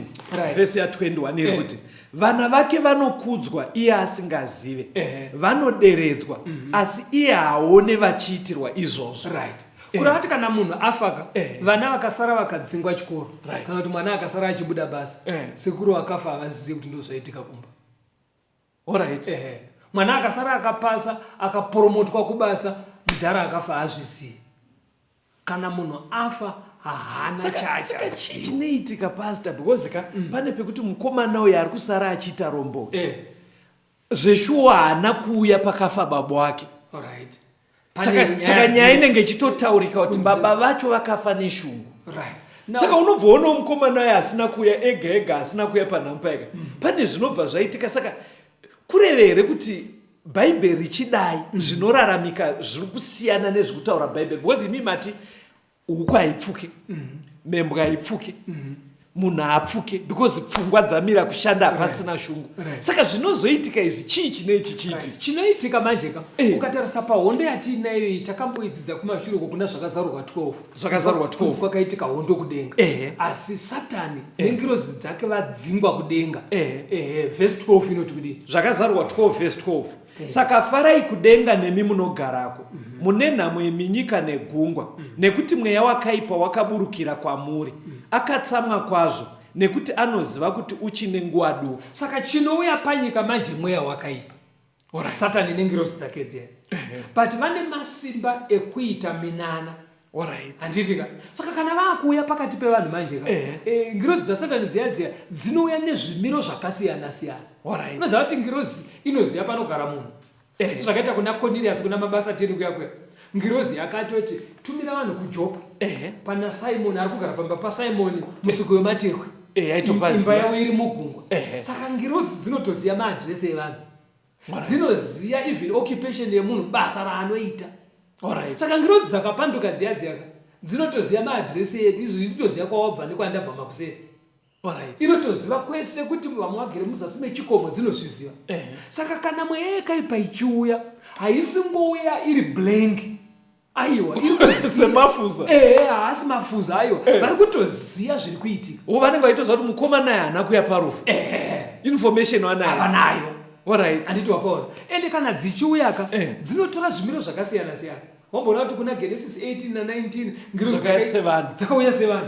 verse ya 21 iri kuti vana vake vanokudzwa iye asingazive, vanoderedzwa asi iye haaone vachiitirwa izvozvo. Kureva kuti kana munhu afaka, vana vakasara vakadzingwa chikoro, kana kuti mwana akasara achibuda basa, sekuru vakafa havazive kuti ndozvaitika kumba. Mwana akasara akapasa, akapromotwa kubasa, mudhara akafa haazvizivi. Kana munhu afa haana chaachaziva. Chii chinoitika, Pastor? Because ka pane pekuti mukomana uyu ari kusara achiita rombo. Zveshuwa haana kuuya pakafa baba wake. Alright. Saka, saka nyaya inenge ichitotaurika kuti baba vacho vakafa neshungu. Right. Saka unobva wonawo mukomana uyo asina kuuya ega ega asina kuuya panhamo paega. Pane zvinobva zvaitika. Saka kureve here kuti bhaibheri richidai zvinoraramika zviri kusiyana nezvikutaura bhaibheri? Because imi mati huku haipfuke, mhembwe haipfuke, munhu haapfuke because pfungwa dzamira kushanda hapasina shungu. Saka zvinozoitika izvi chii chinei chichiitika? Chinoitika manje ka, ukatarisa pahondo yatiinayo iyi takamboidzidza kumashure uko kuna Zvakazarurwa 12. Zvakazarurwa 12. Kunzi kwakaitika hondo kudenga. Asi Satani nengirozi dzake vadzingwa kudenga. Ehe, verse 12 inoti kudii? Zvakazarurwa 12 verse 12. Saka farai kudenga nemi munogarako, mune nhamo imi nyika negungwa, nekuti mweya wakaipa wakaburukira kwamuri. Akatsamwa kwazvo, nekuti anoziva kuti uchine nguva duku. Saka chinouya panyika manje mweya wakaipa. Satani nengirozi dzake dziya. But vane masimba ekuita minana. Handiti ka? Saka kana vakuuya pakati pevanhu manje ka, ngirozi dzasatani dziya dziya dzinouya nezvimiro zvakasiyana siyana. Unoziva kuti ngirozi inoziva panogara munhu. Sezvakaita kuna Cornelius kuna Mabasa 10 kuya kuya. Ngirozi yakatoti tumira vanhu kuJopa. Pana Simon ari kugara pamba paSimon musuki wematehwe. Imba yavo iri mugungwa. Saka ngirozi dzinotoziva maadress evanhu. Dzinoziva even occupation yemunhu, basa raanoita. Saka ngirozi dzakapanduka dziya dziyaka dzinotoziva maadress edu, izvo inotoziva kwawabva nekwandabva makuseni. Inotoziva kwese kuti vamwe vagere muzasi mechikomo, dzinozviziva. Saka kana mweya yakaipa ichiuya, haisingouya iri blank. Aiwa, iri kuziva. Semafuza. Ehe, haasi mafuza, aiwa. Vari kutoziva zviri kuitika. Wo vanenge vaitoziva kuti mukomana uyu haana kuuya parufu. Information vanayo. Havanayo. Alright. Handiti wapaona. Ende kana dzichiuya ka, dzinotora zvimiro zvakasiyana siyana. Wamboona kuti kuna Genesis 18 na 19 ngirozi Dzakauya sevanhu. Dzakauya sevanhu.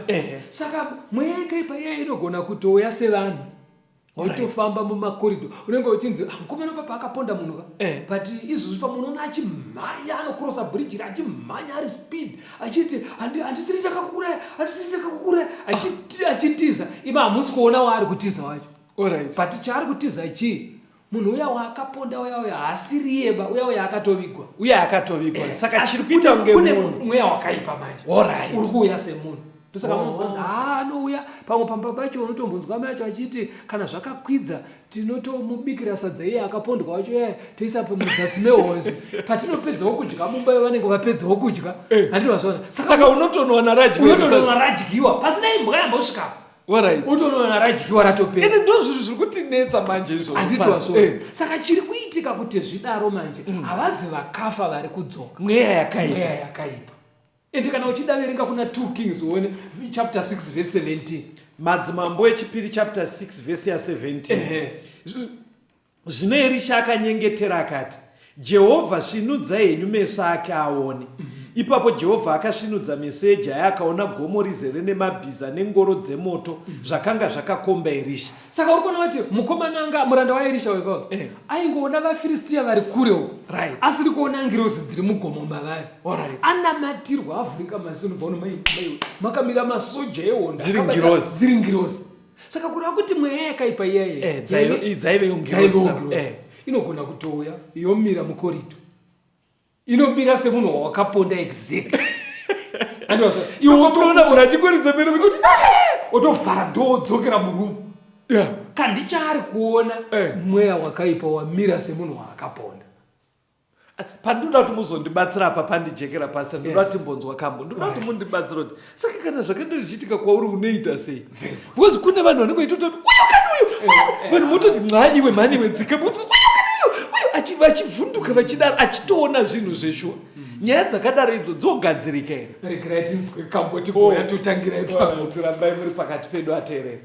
Saka mweya yakaipa iya inogona kutouya sevanhu. Waitofamba mumakoridho unenge uchinzi ah, mukomana papa akaponda munhu ka but izvozvi pamunoona achimhanya anokrosa bridge iri achimhanya ari speed achiti handisiri ndakakuuraya, handisiri ndakakuuraya, achitiza. Ima hamusi kuona waari kutiza wacho. But chaari kutiza chii? Munhu uya waakaponda uya uya haasiriye ba, uya uya akatovigwa. Uya akatovigwa. Saka Asi chiri kuita kunge kune munhu. mweya wakaipa manje. Uri kuuya semunhu. Ndosaka munhu anonzi, anouya pamwe pamba pacho unotombonzwa mai acho achiti kana zvakakwidza tinotomubikira sadza iye akapondwa wacho iye toisa muzasi mehonzi. Patinopedzawo kudya mumba ivo vanenge vapedzawo kudya. Handiti wazviona? Saka unotonowana radyiwa iri sadza. Unotonowana radyiwa pasina imbwa yambosvikapo. Alright. Utonoona radyiwa ratopera. Ende ndozvinhu zviri kutinetsa manje izvozvo. Handiti Pastor. wazviona? Saka chiri kuitika kuti zvidaro manje, havazi vakafa vari kudzoka. Mweya yakaipa. Mweya yakaipa. Ende kana uchida verenga kuna 2 Kings uone chapter 6 verse 17. Madzimambo echipiri chapter 6 verse ya 17. Zvino Erisha akanyengetera akati, Jehovha, svinudzai henyu meso ake aone. Ipapo Jehovha akasvinudza meso ejaya akaona gomo rizere nemabhiza nengoro dzemoto zvakanga zvakakomba Erisha. Saka uri kuona kuti mukomana anga muranda waErisha uyu ka aingoona vaFiristia vari kure uko asiri kuona ngirozi dziri mugomo mavari. Anamatirwa avhurika maziso ndobva aona mai mai makamira masoja ehondo Dziri ngirozi. Dziri ngirozi. Saka kureva kuti mweya yakaipa iya iya Dzaivewo ngirozi. Dzaivewo ngirozi. Inogona kutouya yomira mukorito. Inomira semunhu wawakaponda exactly. Andozvo. Iwe unotoona munhu achikoridza mhere kuti otovhara door odzokera muroom. Kandi chaari kuona mweya wakaipa wamira semunhu waakaponda. Pandinoda kuti muzondibatsira apa pandijekera pastor, ndinoda kuti timbonzwa kambo. Ndinoda kuti mundibatsire kuti saka kana zvakaenda zvichiitika kwauri unoita sei? Because kune vanhu vanenge vachitoti uyu kani uyu, uyu. Vanhu mototi nxa iwe mhani iwe dzika moti uyu kani uyu, uyu vachivhunduka vachidaro achitoona zvinhu zveshuwa. Nyaya dzakadaro idzo dzogadzirika here? Regerai tinzwe kambo tigouya totangira ipapo. Tirambai muri pakati pedu ateereri.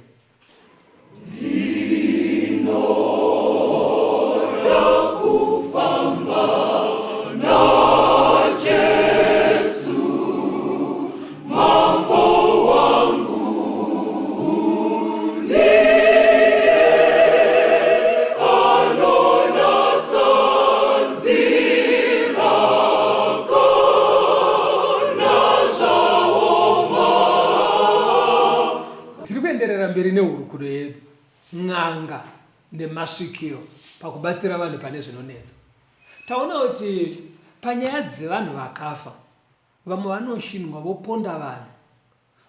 Tiri kuenderera mberi nehurukuro yedu. N'anga nemasvikiro pakubatsira vanhu pane zvinonetsa. Taona kuti panyaya dzevanhu vakafa, vamwe vanoshinwa voponda vanhu.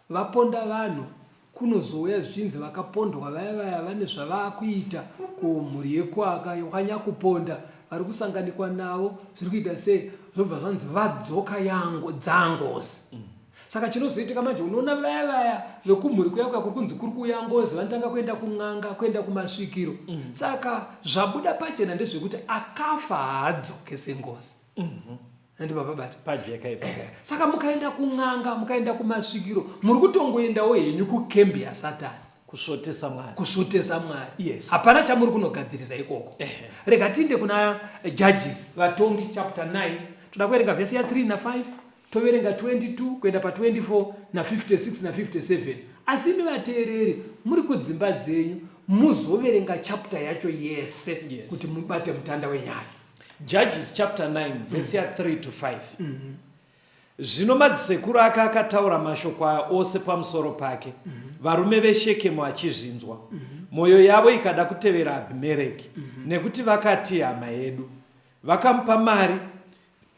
Vaponda vanhu kunozouya zvichinzi vakapondwa vaya vaya vane zvavakuita kumhuri yekwanyakuponda vari kusanganikwa navo zviri kuita sei zvobva zvanzi vadzoka yango dzangozi mm. Saka chinozoitika manje unoona vaya vaya vekumhuri kuya kuya kuri kunzi kuri kuuya ngozi vanotanga kuenda kun'anga kuenda kumasvikiro mm. Saka zvabuda pachena ndezvekuti akafa haadzoke sengozi mm -hmm. Handi baba bata. Pajeka ipapo. Eh, saka mukaenda kun'anga, mukaenda kumasvikiro, muri kutongoendawo henyu kukembi yaSatani. Kusvotesa Mwari. Kusvotesa Mwari. Yes. Hapana chamuri kunogadzirisa ikoko. Eh. Rega tiinde kuna Judges, Vatongi chapter 9. Toda kuverenga vhesi ya 3 na 5, toverenga 22 kuenda pa 24 na 56 na 57. Asi imi vateereri muri kudzimba dzenyu muzoverenga chapter yacho yese yes. kuti mubate mutanda wenyaya. Judges chapter 9 verse ya 3 to 5. Zvino madzisekuru ake akataura mashoko aya ose pamusoro pake, varume veShekemu vachizvinzwa. Mwoyo yavo ikada kutevera Abhimereki, nekuti vakati, Hama yedu. Vakamupa mari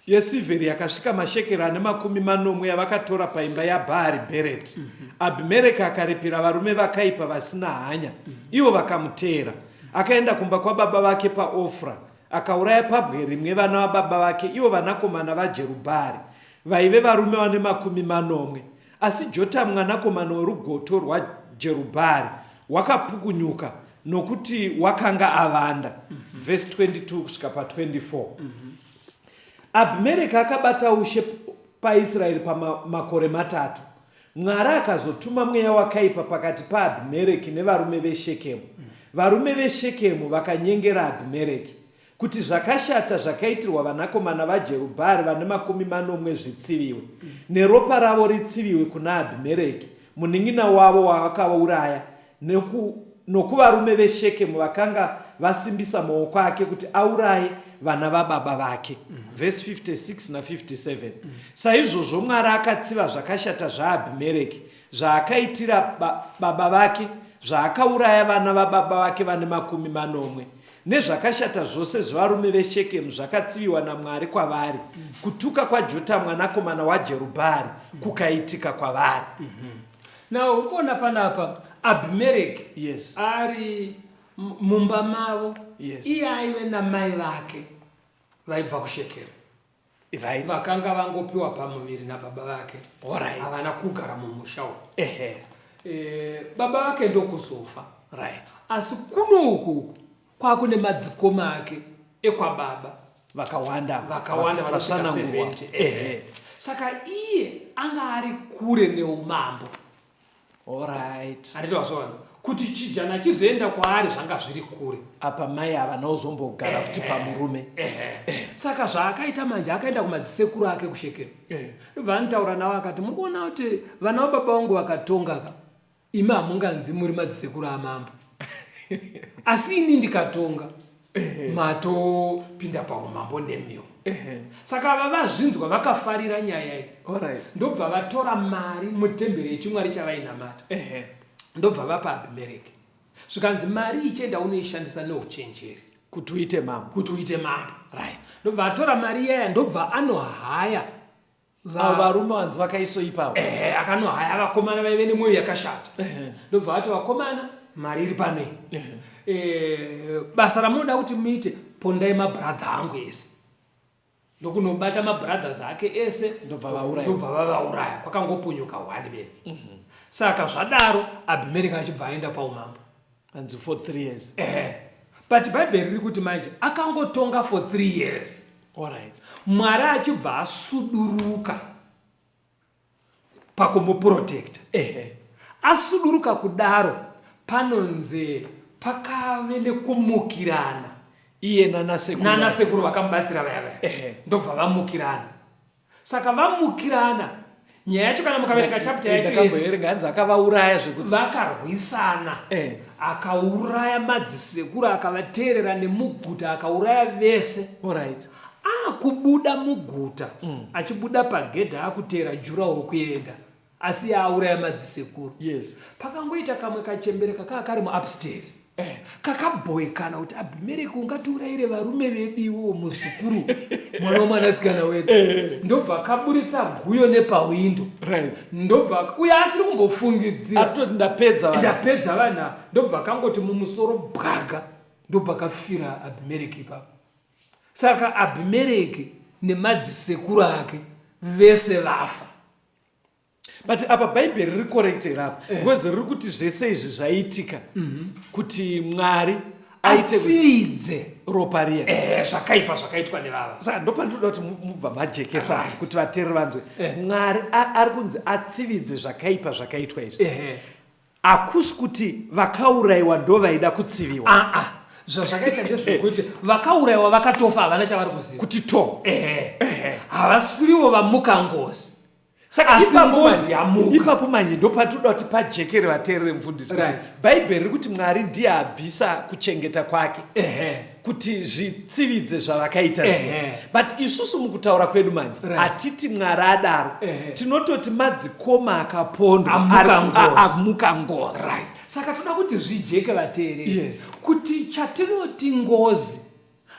yesirveri yakasvika mashekeri ane 90 yavakatora paimba yaBhaari-bhereti. Abhimereki akaripira varume vakaipa vasina hanya, ivo vakamuteera. Akaenda kumba kwababa vake paOfra, akauraya pabwe rimwe vana vababa vake, ivo vanakomana vaJerubhaari, vaive varume vane 70. Asi Jotamu mwanakomana werugoto rwaJerubhaari wakapukunyuka, nokuti wakanga avanda. Vhesi 22 kusvika pa24. Abhimereki akabata ushe paIsraeri pamakore matatu. Mwari akazotuma mweya wakaipa pakati paAbhimereki nevarume veShekemu. Varume veShekemu vakanyengera Abhimereki, kuti zvakashata zvakaitirwa vanakomana vaJerubhaari vane 70 zvitsiviwe, neropa ravo ritsiviwe kuna Abhimereki, munin'ina wavo wavakauraya, nokuvarume veShekemu vakanga vasimbisa maoko ake kuti auraye vana vababa vake. Vhesi 56 na 57. Saizvozvo Mwari akatsiva zvakashata zvaAbhimereki, zvaakaitira baba vake, zvaakauraya vana vababa vake vane 70, nezvakashata zvose zvevarume veShekemu zvakatsiviwa naMwari kwavari. Kutuka kwaJotamu mwanakomana waJerubhaari kukaitika kwavari. Now ukuona panapa Abhimereki Yes. Ari mumba mavo Yes. Iye aive namai vake vaibva kuShekemu vakanga vangopiwa pamuviri nababa vake havana kugara mumusha umu. Baba vake ndokuzofa asi kuno uku kwakune madzikoma ake ekwababa Vakawanda. Vakawanda vanosvika Vasanangurwa. 70. Saka iye anga ari kure neumambo. Handiti wazviona kuti chijana chizoenda kwaari zvanga zviri kure. Apa mai havana kuzombogara futi pamurume. Ehe. Saka zvaakaita manje akaenda kumadzisekuru ake kuShekemu. Ndobva anotaura navo akati muri kuona kuti vana vababa vangu vakatonga ka imi hamunganzi muri madzisekuru amambo asi ini ndikatonga matopinda paumambo nemiwo. Saka ava vazvinzwa vakafarira nyaya iyi. Ndobva vatora mari mutemberi yechimwari chavainamata. Ndobva vapa Abhimereki. Zvikanzi mari ichienda unoishandisa neuchenjeri. Kuti uite mambo. Kuti uite mambo. Ndobva atora mari iyaya ndobva anohaya Avo varume vanzi vakaiswa ipapo. Ehe, akanohaya vakomana vaive nemwoyo yakashata. Ndobva vati vakomana mari iri pano iyi. Basa ramunoda kuti muite pondai mabhuradha angu ese. Ndokunobata mabrothers ake ese Ndobva vauraya. Ndobva vavauraya kwakangopunyuka one bedzi. Saka zvadaro Abhimereki achibva aenda paumambo. Hanzi for 3 years. Ehe. But Bhaibheri riri kuti manje akangotonga for 3 years. Mwari achibva asuduruka pakumuprotecta. Asuduruka kudaro panonzi pakave nekumukirana. Iye nanasekuru. Nanasekuru vakamubatsira vaya vaya. Ndobva vamukirana. Saka vamukirana nyaya yacho kana mukaverenga chapter yacho yese. Ndakamboverenga hanzi akavauraya zvekuti. Vakarwisana. Akauraya madzisekuru akavateerera nemuguta akauraya vese. Akubuda muguta achibuda pagedhi akuteera jurawo kuenda asi auraya madzisekuru. Pakangoita kamwe kachembere kakaa kari muupstairs. Eh. Kakabhoekana kuti Abhimereki ungatiurayire varume vedu iwewo muzukuru mwana womwanasikana wedu. Eh. Ndobva kaburitsa guyo nepawindo. Right. Ndobva uyo asiri kumbofungidzira. Atoti ndapedza vanhu. Ndapedza vanhu ava. Ndobva kangoti mumusoro bwaga ndobva kafira Abhimereki ipapo. Saka Abhimereki nemadzisekuru ake vese vafa. But apa Bhaibheri riri correct here apa? Because riri kuti zvese izvi zvaitika kuti Mwari aite kuti Atsividze ropa riya. Zvakaipa zvakaitwa nevava. Saka ndopandinoda kuti mubva majekesa kuti vateereri vanzwe. Mwari ari kunzi atsividze zvakaipa zvakaitwa izvi. Hakusi kuti vakauraiwa ndovaida kutsiviwa. Aa, zvazvakaita ndezvekuti vakauraiwa vakatofa havana chavari kuziva. Kuti to. Ehe. Havasirivo vamuka ngozi. Saka Asi ipapo ngozi manje- yamuka. Ipapo manje ndopatinoda kuti pajekere vateerere mufundisi kuti Bhaibheri riri kuti Mwari ndiye abvisa kuchengeta kwake. Kuti zvitsividze zvavakaita zviya. But isusu mukutaura kwedu manje hatiti Mwari adaro. Tinototi madzikoma akapondwa Amuka ngozi. amuka ngozi. Saka toda kuti zvijeke vateereri. Kuti chatinoti ngozi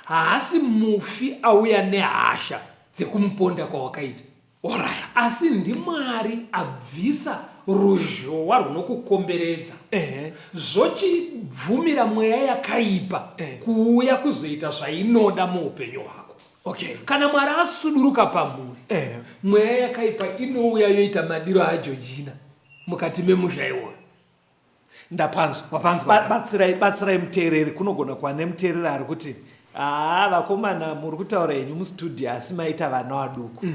haasi mufi auya nehasha dzekumuponda kwawakaita. Alright. Asi ndiMwari abvisa ruzhowa rwunokukomberedza. Zvochibvumira mweya yakaipa kuuya kuzoita zvainoda muupenyu hwako. Kana Mwari asuduruka pamhuri, mweya yakaipa inouya yoita madiro aJojina mukati memusha iwoyo. Ndapanzwa. Wapanzwa. Batsirai muteereri. Kunogona kuva nemuteereri ari kuti haa vakomana muri kutaura henyu mustudio asi maita vana vaduku.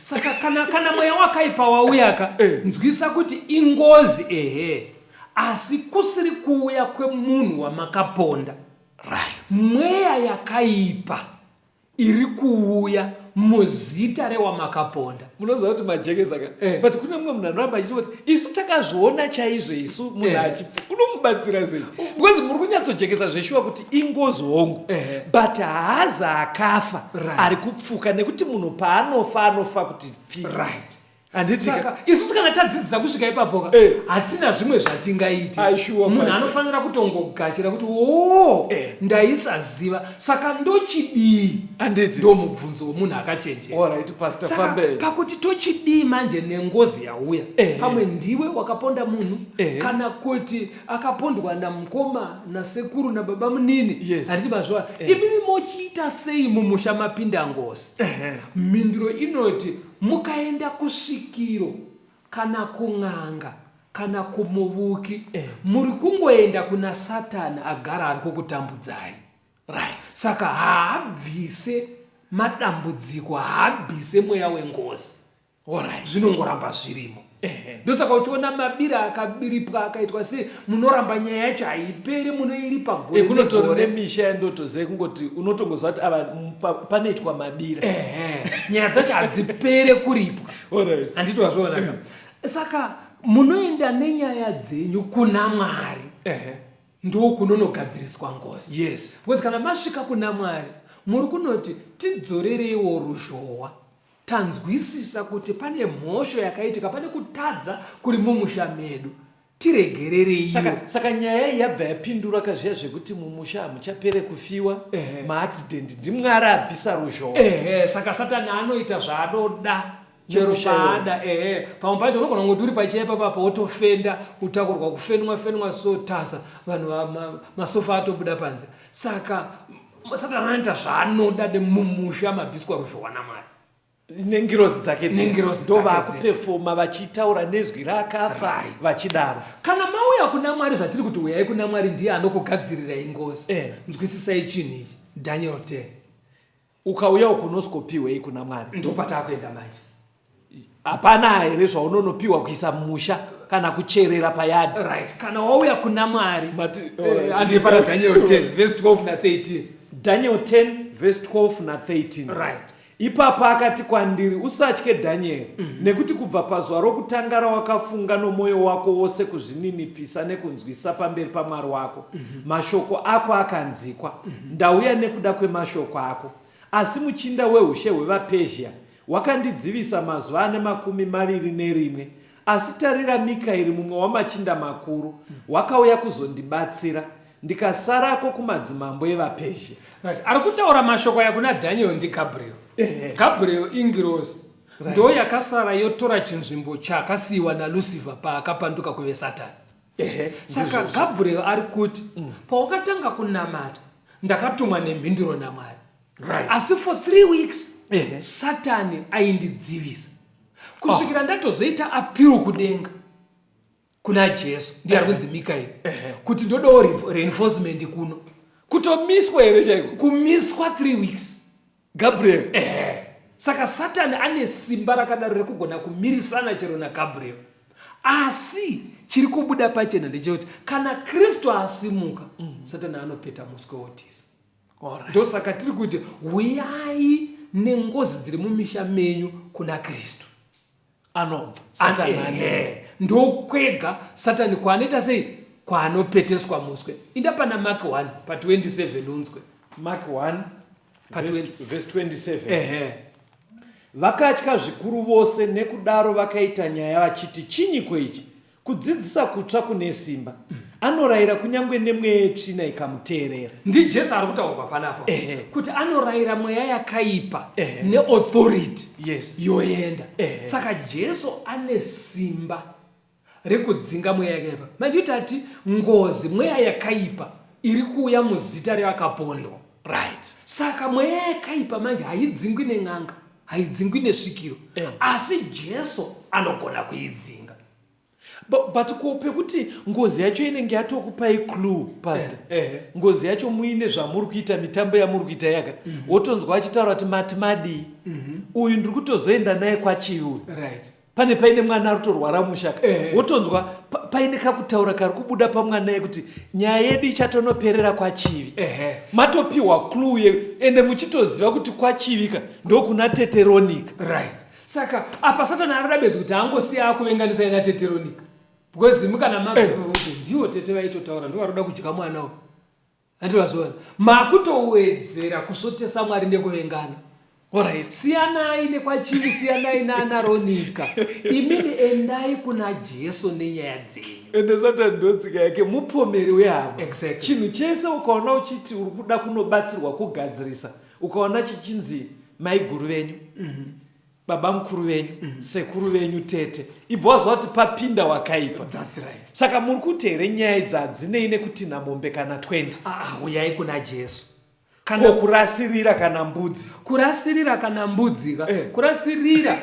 Saka kana mweya wakaipa wauyaka, nzwisa kuti ingozi ehe, asi kusiri kuuya kwemunhu wamakaponda. Mweya yakaipa iri kuuya muzita rewamakaponda. Munoziva kuti majekesa ka? But kune mumwe munhu anoramba achiti kuti isu takazviona chaizvo isu munhu achipfu unomubatsira sei? Because muri kunyatsojekesa zveshuwa kuti ingozi hongu. But haazi akafa ari kupfuka nekuti munhu paanofa anofa kuti pfi. Handiti ka? Saka isusu kana tadzidzisa kusvika ipapo ka, hatina zvimwe zvatingaite. Ai, shuwa, Munhu Pastor. anofanira kutongogashira kuti oo ndaisaziva saka ndochidii? Handiti. Ndo mubvunzo wemunhu akachenjera. All right, Pastor, Saka fambe. pakuti tochidii manje nengozi yauya? Pamwe ndiwe wakaponda munhu kana kuti akapondwa namukoma nasekuru nababa munini. Handiti mazviona? Imimi mochiita sei mumusha mapinda ngozi? Mhinduro inoti Mukaenda kusvikiro kana kun'anga kana kumuvuki muri kungoenda kuna Satan agara ari kukutambudzai. Saka haabvise madambudziko, haabvise mweya wengozi. Zvinongoramba zvirimo. Ndosaka uchiona mabira akabiripwa akaitwa sei, munoramba nyaya yacho haiperi, munoiripa gore Kunotori negore. nemisha yandotoziva kungoti unotongoziva kuti ava panoitwa mabira. Nyaya dzacho hadzipere kuripwa. Handiti wazviona ka? Saka munoenda nenyaya dzenyu kuna Mwari. Ndokunonogadziriswa ngozi. Because kana masvika kuna Mwari muri kunoti tidzorereiwo ruzhowa. Tanzwisisa kuti pane mhosho yakaitika, pane kutadza kuri mumusha medu. Tiregerereiwo. Saka nyaya iyi yabva yapindura ka zviya zvekuti mumusha hamuchapere kufiwa, maaccident, ndiMwari abvisa ruzhowa. Saka Satani anoita zvaanoda chero Nemusha iwoyo. paada. Pamwe pacho unogona kungoti uri pacheya ipapo apa wotofenda, kutakurwa kufenwa fenwa so tasa vanhu masofa atobuda panze. Saka Satani anoita zvaanoda nemumusha mabviswa ruzhowa naMwari. Nengirozi dzake dzega. Nengirozi Ndo dzake dzega. vakupefoma vachitaura nezwi raakafa vachidaro. Kana mauya kuna Mwari, zvatiri kuti uyai kuna Mwari ndiye anokugadzirirai ngozi. Nzwisisai chinhu ichi. Daniel 10. Ukauya uku unosikopiwei kuna Mwari? Ndopatakuenda manje. Hapana here zvaunonopiwa kuisa mumusha kana kucherera payadhi? Kana wauya kuna Mwari. Mati, Andiye pana Daniel 10 verse 12 na 13. Daniel 10 verse 12 na 13. Ipapo akati kwandiri, Usatye, Dhanieri, nekuti kubva pazuva rokutanga rawakafunga nomwoyo wako wose kuzvininipisa nekunzwisisa pamberi paMwari wako, mashoko ako akanzikwa. Ndauya nekuda kwemashoko ako. Asi muchinda wehushe hwevaPezhia wakandidzivisa mazuva ane 21. Asi tarira, Mikaeri, mumwe wamachinda makuru, wakauya kuzondibatsira. ndikasarako kumadzimambo evaPezhia. Right. Ari kutaura mashoko aya kuna Daniel ndiGabriel. Gabriel ingirozi. Right. Ndo yakasara yotora chinzvimbo chakasiyiwa naLucifer paakapanduka kuve Satani. Saka Gabriel ari kuti pawakatanga kunamata ndakatumwa nemhinduro naMwari. Right. Asi for 3 weeks Satani aindidzivisa kusvikira ndatozoita appeal kudenga kuna Jesu ndiye ari kunzi Mikaeri kuti ndodawo reinforcement kuno. Kutomiswa here chaiko? Kumiswa 3 weeks. Gabriel. Saka Satani ane simba rakadaro rekugona kumirisana chero naGabriel. Asi chiri kubuda pachena ndechekuti kana Kristu asimuka, Satani anopeta muswe wotiza. Ndosaka tiri kuti huyai nengozi dziri mumisha menyu kuna Kristu. Anobva Satani anoenda. Ndokwega Satani kwaanoita sei? Kwaanopeteswa muswe. Inda pana Mark 1 pa 27 unzwe. Mark 1 Pa verse 27. Vakatya zvikuru vose, nekudaro vakaita nyaya vachiti, Chinyiko ichi? Kudzidzisa kutsva kune simba. Anorayira kunyange nemweya yetsvina ikamuteerera. NdiJesu ari kutaurwa panapa kuti anorayira mweya yakaipa neauthority yoenda. Saka Jesu ane simba rekudzinga mweya yakaipa. Manditi tati ngozi mweya yakaipa iri kuuya muzita reakapondwa. Saka mweya yakaipa manje haidzingwi nen'anga, haidzingwi nesvikiro. Asi Jesu anogona kuidzinga. But ko pekuti ngozi yacho inenge yatokupai clue pastor, ngozi yacho muine zvamuri kuita, mitambo yamuri kuita yaka, wotonzwa achitaura kuti mati madii, uyu ndiri kutozoenda naye kwachivi uyu. Pane paine mwana ari kutorwara mushaka, wotonzwa paine kakutaura kari kubuda pamwana yekuti nyaya yedu ichatonoperera kwachivi. Matopiwa clue ende muchitoziva kuti kwachivika ndokuna teteronika. Saka apa Satani arikuda bedzi kuti angosiya akuvenganisai naTete Ronika because imi kana mabva kuti ndiwo tete vaitotaura ndivo varikuda kudya mwana uyu. Handiti vazviona? Makutowedzera kusvotesa Mwari nekuvengana. Siyanai nekwachivi, siyanai nana Ronika. Imimi endai kuna Jesu nenyaya dzenyu. Ende Satani ndotsika yake, mupomeri wehama. Chinhu chese ukaona uchiti uri kuda kunobatsirwa kugadzirisa, ukaona chichinzi maiguru venyu, baba mukuru venyu, sekuru venyu, tete, ibva waziva kuti papinda wakaipa. That's right. Saka muri kuti here nyaya idzi hadzinei nekutinha mombe kana 20? Huyai kuna Jesu. Kana ko kurasirira kana mbudzi? Kurasirira kana mbudzi ka? Kurasirira,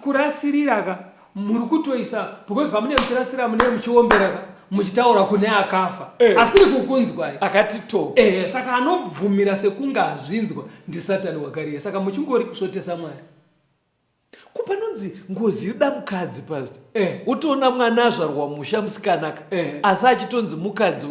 kurasirira ka? Muri kutoisa, because pamune muchirasira mune muchiombera ka, muchitaura kune akafa. Asiri kukunzwai. Akati to. Saka anobvumira sekunge azvinzwa ndiSatani wakariya. Saka muchingori kusvotesa Mwari. Ko panonzi ngozi yoda mukadzi pastor. Wotoona mwana azvarwa musha musikanaka. Asi achitonzi mukadzi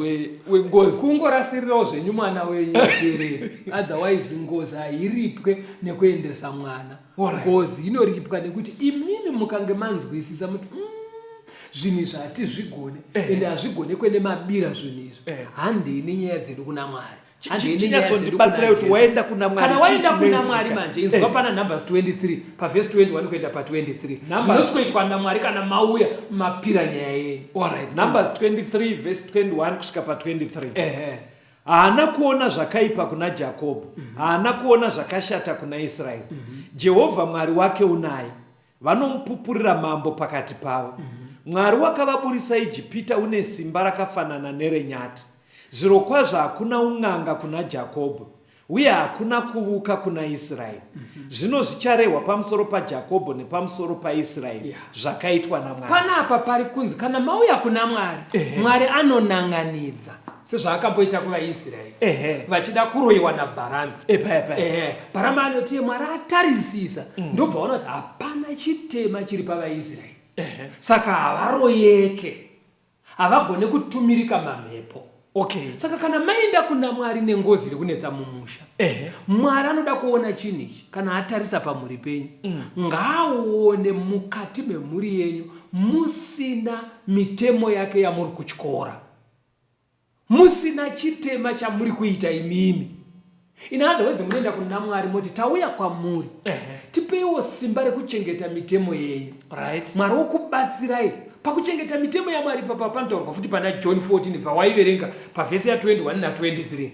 wengozi. Kungorasirirawo zvenyu mwana wenyu ateerere. Otherwise ngozi hairipwe nekuendesa mwana. Ngozi inoripwa nekuti imimi mukange manzwisisa muti zvinhu izvi hatizvigone ende hazvigonekwe nemabira zvinhu izvi. Handei nenyaya dzedu kuna Mwari. Handei nenyaya dzedu kuna Chinyatsondibatsirai kuti Jesu. waenda kuna Mwari, Kana waenda chii kuna chinoitika? Mwari manje, inzwa pana Numbers 23 pavhesi 21 kuenda pa 23. Numbers Zvinoswetwa naMwari kana mauya mapira nyaya yenyu. Numbers 23 verse 21 kusvika pa 23. Haana kuona zvakaipa kuna Jakobho, haana kuona zvakashata kuna Israeri. Jehovha Mwari wake unaye, vanomupupurira mambo pakati pavo. Mwari wakavaburisa Ijipita une simba rakafanana nerenyati. Zvirokwazvo hakuna un'anga kuna Jakobho, uye hakuna kuvuka kuna Israeri. Zvino zvicharehwa pamusoro paJakobho nepamusoro paIsraeri zvakaitwa naMwari. Panapa pari kunzi kana mauya kuna Mwari, Mwari anonan'anidza sezvaakamboita kuvaIsraeri vachida kuroyiwa naBharami. Paya paya. Bharami anoti Mwari atarisisa, ndobva vaona kuti hapana chitema chiri pavaIsraeri. Saka havaroyeke. Havagone kutumirika mamhepo. Saka kana maenda kuna Mwari nengozi iri kunetsa mumusha, Mwari anoda kuona chinhu ichi kana atarisa pamhuri penyu. Ngaaone mukati memhuri yenyu musina mitemo yake yamuri kutyora. Musina chitema chamuri kuita imimi. In other words, munoenda kuna Mwari moti tauya kwamuri. Tipeiwo simba rekuchengeta mitemo yenyu. Mwari wokubatsirai. Pakuchengeta mitemo yaMwari papa panotaurwa futi pana John 14 bva waiverenga pavhesi ya 21 na 23.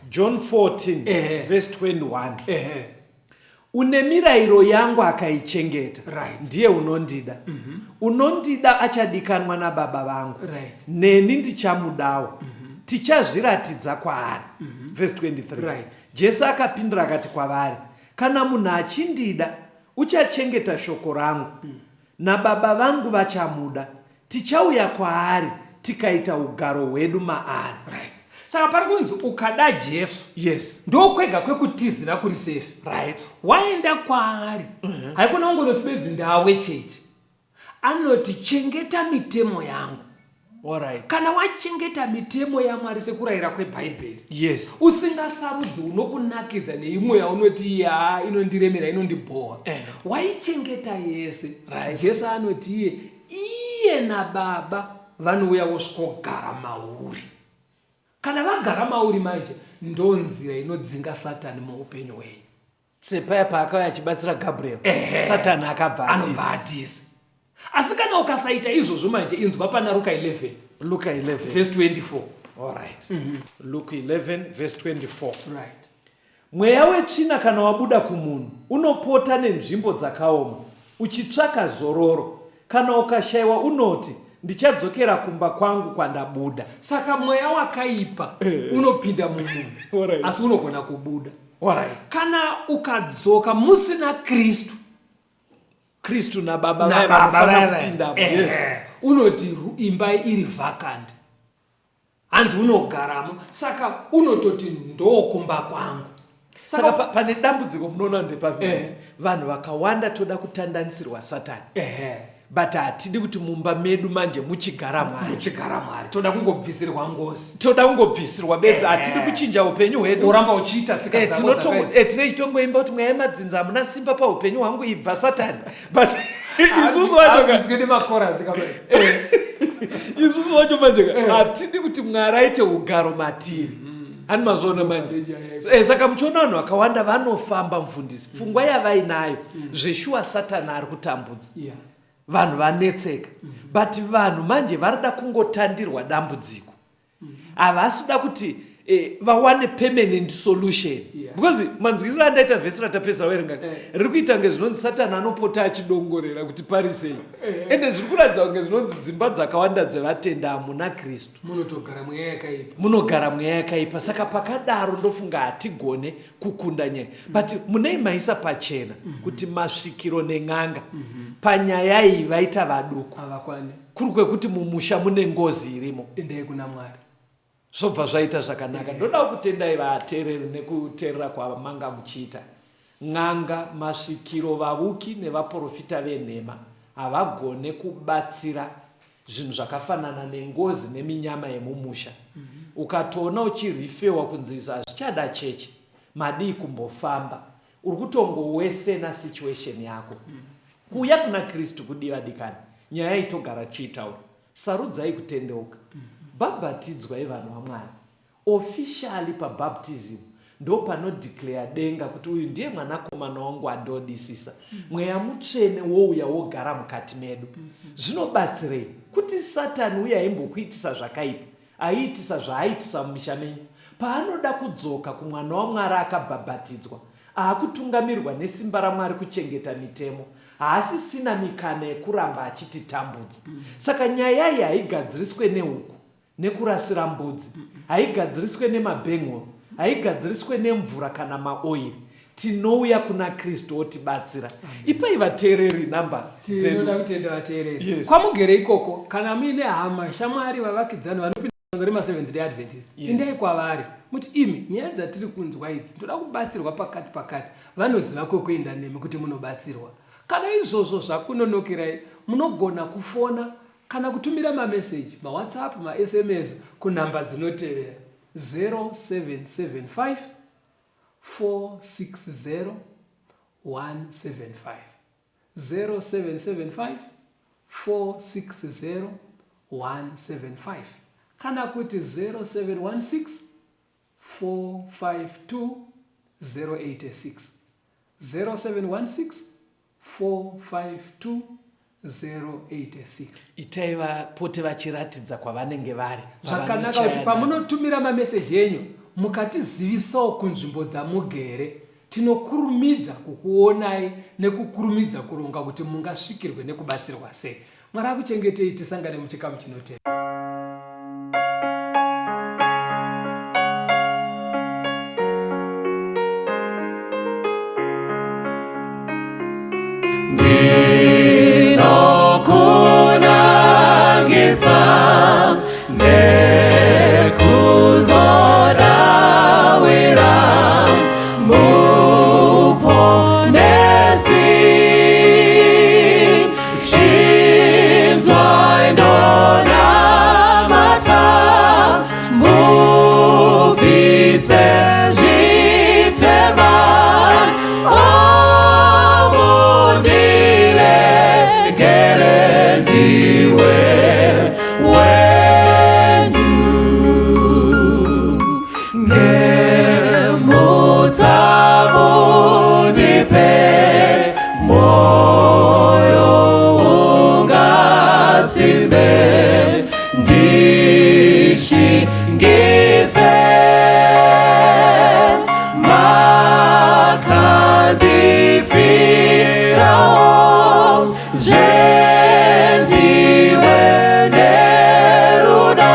John 14 verse 21. Une mirayiro yangu akaichengeta, ndiye unondida. Unondida achadikanwa naBaba vangu, neni ndichamudawo, tichazviratidza kwaari. Verse 23. Jesu akapindura akati kwavari, Kana munhu achindida, uchachengeta shoko rangu, naBaba vangu vachamuda, tichauya kwaari tikaita ugaro hwedu maari. Right. Saka pari kunzi ukada Jesu, ndokwega kwekutizira kuri safe. Waenda kwaari, haikona kungonoti bedzi ndawe chechi. Anoti chengeta mitemo yangu. Kana wachengeta mitemo yaMwari sekurayira kweBhaibheri, usingasarudzi unokunakidza neimwe yaunoti ya inondiremera, inondibhowa, waichengeta yese. Jesu anoti iye iye naBaba vanouya vosvikogara mauri. Kana vagara mauri manje, ndonzira inodzinga Satani muupenyu hwenyu. Sepaya paakauya achibatsira Gabriel, Satani akabva atiza. Atiza. Asi kana ukasaita izvozvo manje, inzwa pana Ruka 11. Luka 11 verse 24. All right. Luke 11 verse 24. Mweya wetsvina kana wabuda kumunhu, unopota nenzvimbo dzakaoma, uchitsvaka zororo. Kana ukashaiwa unoti, Ndichadzokera kumba kwangu kwandabuda. Saka mweya wakaipa unopinda mumunhu, asi unogona kubuda. Kana ukadzoka musina Kristu, Kristu naBaba vaya vanofanira kupinda. Unoti imba iri vacant, hanzi unogaramo, saka unototi ndokumba kwangu. Saka pane dambudziko munoona ndepapi? Vanhu vakawanda toda kutandanisirwa Satani, but hatidi kuti mumba medu manje muchigara Mwari. Muchigara Mwari. Toda kungobvisirwa ngozi. Toda kungobvisirwa bedzi, hatidi kuchinja upenyu hwedu. Uramba uchiita tsika dzako dzakaipa. Tinochitongoimba kuti mweya yemadzinza hamuna simba paupenyu hwangu, ibva Satani. But isusu vacho ka- Haabviswe nemakorasi kama. Isusu vacho manje ka, hatidi kuti Mwari aite ugaro matiri. Hani mazviona manje? Saka muchiona vanhu vakawanda vanofamba, mufundisi, pfungwa yavainayo zveshuwa Satani ari kutambudza. Vanhu vanetseka, but vanhu manje varida kungotandirwa dambudziko, havasi kuda kuti vawane permanent solution. Because manzwisiro andaita vhesi ratapedza werenga, riri kuita kunge zvinonzi Satani anopota achidongorera kuti pari sei. Ende zviri kuratidza kunge zvinonzi dzimba dzakawanda dzevatenda hamuna Kristu, munotogara mweya yakaipa. Munogara mweya yakaipa. Saka pakadaro ndofunga hatigone kukunda nyaya, but munei maisa pachena kuti masvikiro nen'anga panyaya iyi vaita vaduku. Havakwani. Kuri kwekuti mumusha mune ngozi irimo. Endai kuna Mwari. Zvobva zvaita zvakanaka. Ndoda kutendai vateereri nekuteerera kwamanga muchiita. N'anga, masvikiro, vavuki nevaporofita venhema havagone kubatsira zvinhu zvakafanana nengozi neminyama yemumusha. Ukatoona uchirifewa kunzi izvi hazvichada chechi, madii kumbofamba, uri kutongowesena situation yako. Kuuya kuna Kristu kudiva dikani, nyaya itogara tichiitaura. Sarudzai kutendeuka. Bhabhatidzwai vanhu vaMwari. Officially pabaptism ndopanodeclare denga kuti uyu ndiye mwanakomana wangu andodisisa. Mweya Mutsvene wouya wogara mukati medu. Zvinobatsirei? Kuti Satani uye aimbokuitisa zvakaipa, aiitisa zvaaitisa mumisha menyu, paanoda kudzoka kumwana waMwari akabhabhatidzwa, aakutungamirwa nesimba raMwari kuchengeta mitemo, haasisina mikana yekuramba achititambudza. Saka nyaya iyi haigadziriswe nehuku nekurasira mbudzi, haigadziriswe nemabhengoro, haigadziriswe nemvura kana maoiri. Tinouya kuna Kristu otibatsira. Ipai vateereri namba dzedu. Tinoda kutenda vateereri. Kwamugere ikoko, kana muine hama, shamwari, vavakidzani vanopinda sangano remaSeventh Day Adventist, endai kwavari muti, imi, nyaya dzatiri kunzwa idzi, ndoda kubatsirwa pakati pakati. Vanoziva kwekuenda nemi kuti munobatsirwa. Kana izvozvo zvakunonokerai, munogona kufona kana kutumira mameseji, maWhatsApp, maSMS kunhamba dzinotevera, 0775 460 175, 0775 460 175 kana kuti 0716 452 086, 0716 452. 086. Itai vapote vachiratidza kwavanenge vari. Zvakanaka kuti pamunotumira mameseji enyu mukatizivisawo kunzvimbo dzamugere tinokurumidza kukuonai nekukurumidza kuronga kuti mungasvikirwe nekubatsirwa sei. Mwari akuchengetei tisangane muchikamu chinotevera. Ndinokunangisa nekuzodawira muponesi chinzwai ndonamata mubvise zvitema omundiregere ndiwe wenyu ngemutsa mundipe moyo ungasimbe ndishingise makandifirawo zvendiwe nerudo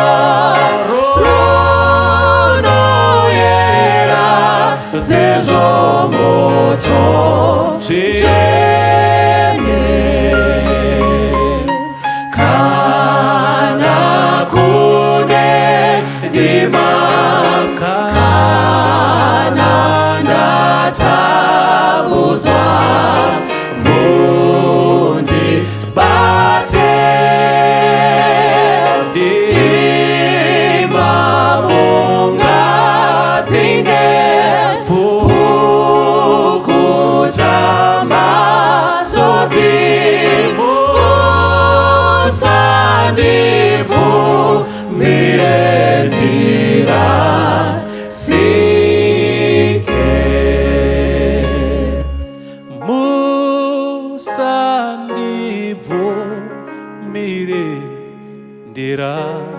runoyera sezvo moto tsvene kana kune dima kana ndatambudzwa mundibate dima mungadzinge pukuta masodzi musandibvumire ndirasike. Musandibvumire ndirasike.